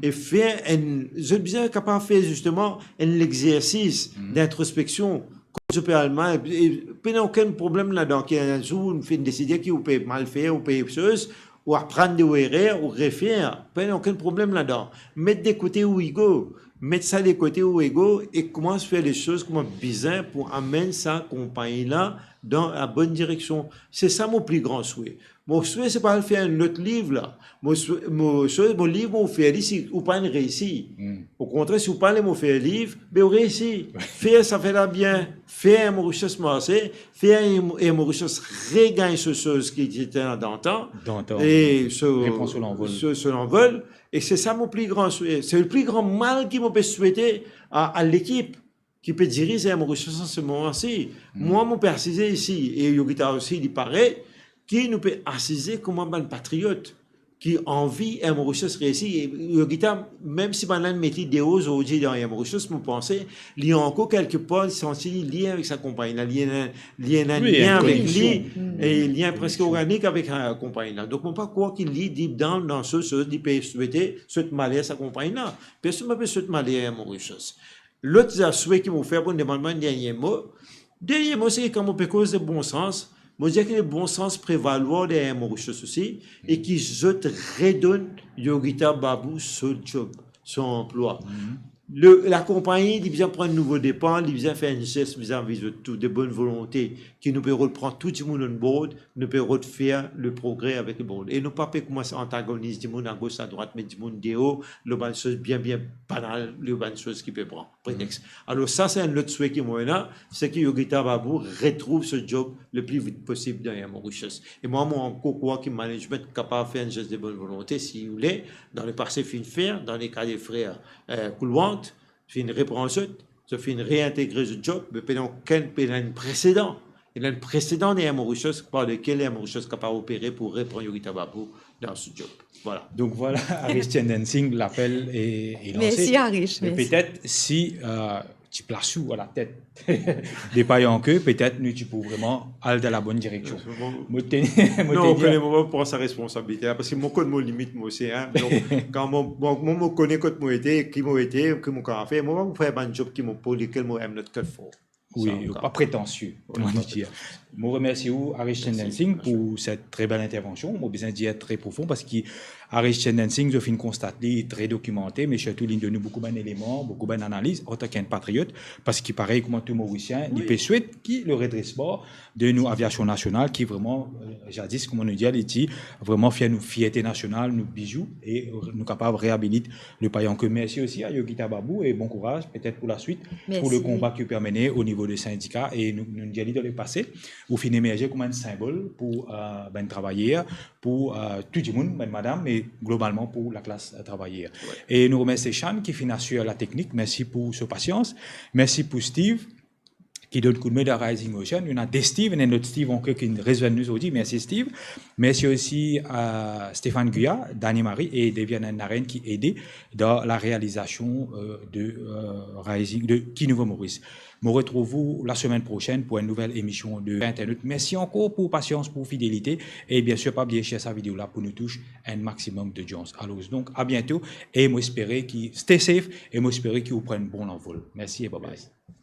e fer enn, zot bizin kapav fer zisteman enn lexersis dintrospeksion, kot zot pe al mal, e pena okenn problem ladan, ki enn zour ou finn deside ki ou pe mal fer, ou pe soz, ou aprann de ou erer, ou refer, pena okenn problem ladan. Met de kote ou ego, met sa de kote ou ego e koumans fer lesoz kouma bizin pou amenn sa konpagni la dan labonn direksion. Se sa mo pli gran swe. Mo swe se pa al fer enn lot liv la. Mo swe, mo swe, mo liv mo fer li si ou pa'nn reisi. Okontrer, si ou pa le mo fer liv, be ou reisi. Fer sa fer la bien, fer Air Mauritius marse, fer Air Mauritius regagn so soz ki ti ete dantan. Dantan. E so, so lanvol. So, so lanvol. E se sa mo pli gran swe-, se le pli gran mal ki mo pe swete a, a lekip ki pe diriz Air Mauritius an se moman si. Mwa, mo pe asize isi, e Yogita osi, li parey, ki nou pe asize kouma bann patriot, ki anvi Air Mauritius reysi. E Yogita, mem si bann la met li deor zordi dan Air Mauritius, mo panse li ankor kelke par, li santi li lie avek sa konpagni la, li ena, li ena enn lien avek li, e lien preske organik avek, euh, konpagni la. Donk, mo pa krwar ki li, deep down, dan so, so, li pe swete swet maler sa konpagni la. Personn pa pe swet maler Air Mauritius. Lot swe ki mo fer pou demann mwa enn dernie mo, dernie mo, se kan mo pe koz de bon sans, mo dir ki le bon sans prevalwar dan Air Mauritius osi, e ki zot redonn Yogita Babu so job, so anplwa. Le, lakonpagni, li bizin pran enn nouvo depar, li bizin fer enn zes vizavi zot tou, de bonn volonte, ki nou pe repran tou dimoun on board, nou pe refer le progre avek le board. E nou pa pe koumans antagoniz dimoun agos, adrwat, met dimoun deor, lor bann soz bien, bien banal, lor bann soz ki pe pran pretex. Alor sa, se enn lot swe ki mo ena, se ki Yogita Babu retrouv so job le pli vit posib dan Air Mauritius. E mwa, mo ankor krwar ki management kapav fer enn zes de bonn volonte, si ou le, dan lepase finn fer, dan leka de frer, euh, Coulwant, finn repran zot, zot finn reintegre zot job, me pena okenn, pena enn presedan. Ena enn presedan Air Mauritius par lekel Air Mauritius kapav opere pou repran Yogita Babu dan so job. Vwala. Donk vwala, Harish Chandan Singh, lapel e, e lanse. Mersi, Harish, mersi. Petet si, euh, ti plas ou alatet de Payanke, petet nou ti pou vreman al dan labonn direksion. Mo teni, mo teni, non, mo pa pran sa responsabilite la, parski mo konn mo limit, mo osi, hein. Donk, kan mo, mo, mo, mo kone kot mo ete, ki mo ete, ki mo kapav fer, mo pa pou fer bann job ki mo, pou lekel mo am not cut for. Wi, pa pretansie, kouma nou dir. Mo remersi ou, Harish Chandan Singh, pou set tre bel intervansion. Mo bizin dir tre profon, parski Harish Chandan Singh, zot finn konstat li, tre dokimante, me sirtou li donn nou boukou bann eleman, boukou bann analiz, antan ki enn patriot, parski parey kouma tou Morisien, li pe swet ki le redresman de nou aviasion nasional, ki vreman, euh, zadis, kouma nou dir, li ti vreman fier, nou fierte nasional, nou bizou, e nou kapav reabilit le Payanke. Mersi osi a Yogita Babu e bon kouraz, petet pou laswit, pou le konba ki ou pe mene o nivo de sindika, e nou, nou dir li dan lepase, ou finn emerze kouma enn sinbol pou, euh, bann travayer, pou, euh, tou dimoun, bann madam, me globalman pou laklas, euh, travayer. E nou remersi Shan ki finn asir lateknik, mersi pou so pasians, mersi pou Steve, ki donn koudme dan Rising Ocean. Nou ena de Steve, ena enn lot Steve ankor ki rezwenn nou zordi. Mersi, Steve. Mersi osi a Stéphane Guya, Dani Marie e Deviana Naren ki ede dan larealizasion, euh, de, euh, Rising, de Ki Nouvo Moris. Mo retrouv ou lasemenn prosenn pou enn nouvel emision de Vinternautes. Mersi ankor pou pasians, pou fidelite. E biensir, pa bliye share sa video la pou nou tous enn maximum d'audience. Alor, donk, a biento. E mo espere ki, stay safe, e mo espere ki ou pran bon lanvol. Mersi e bye bye.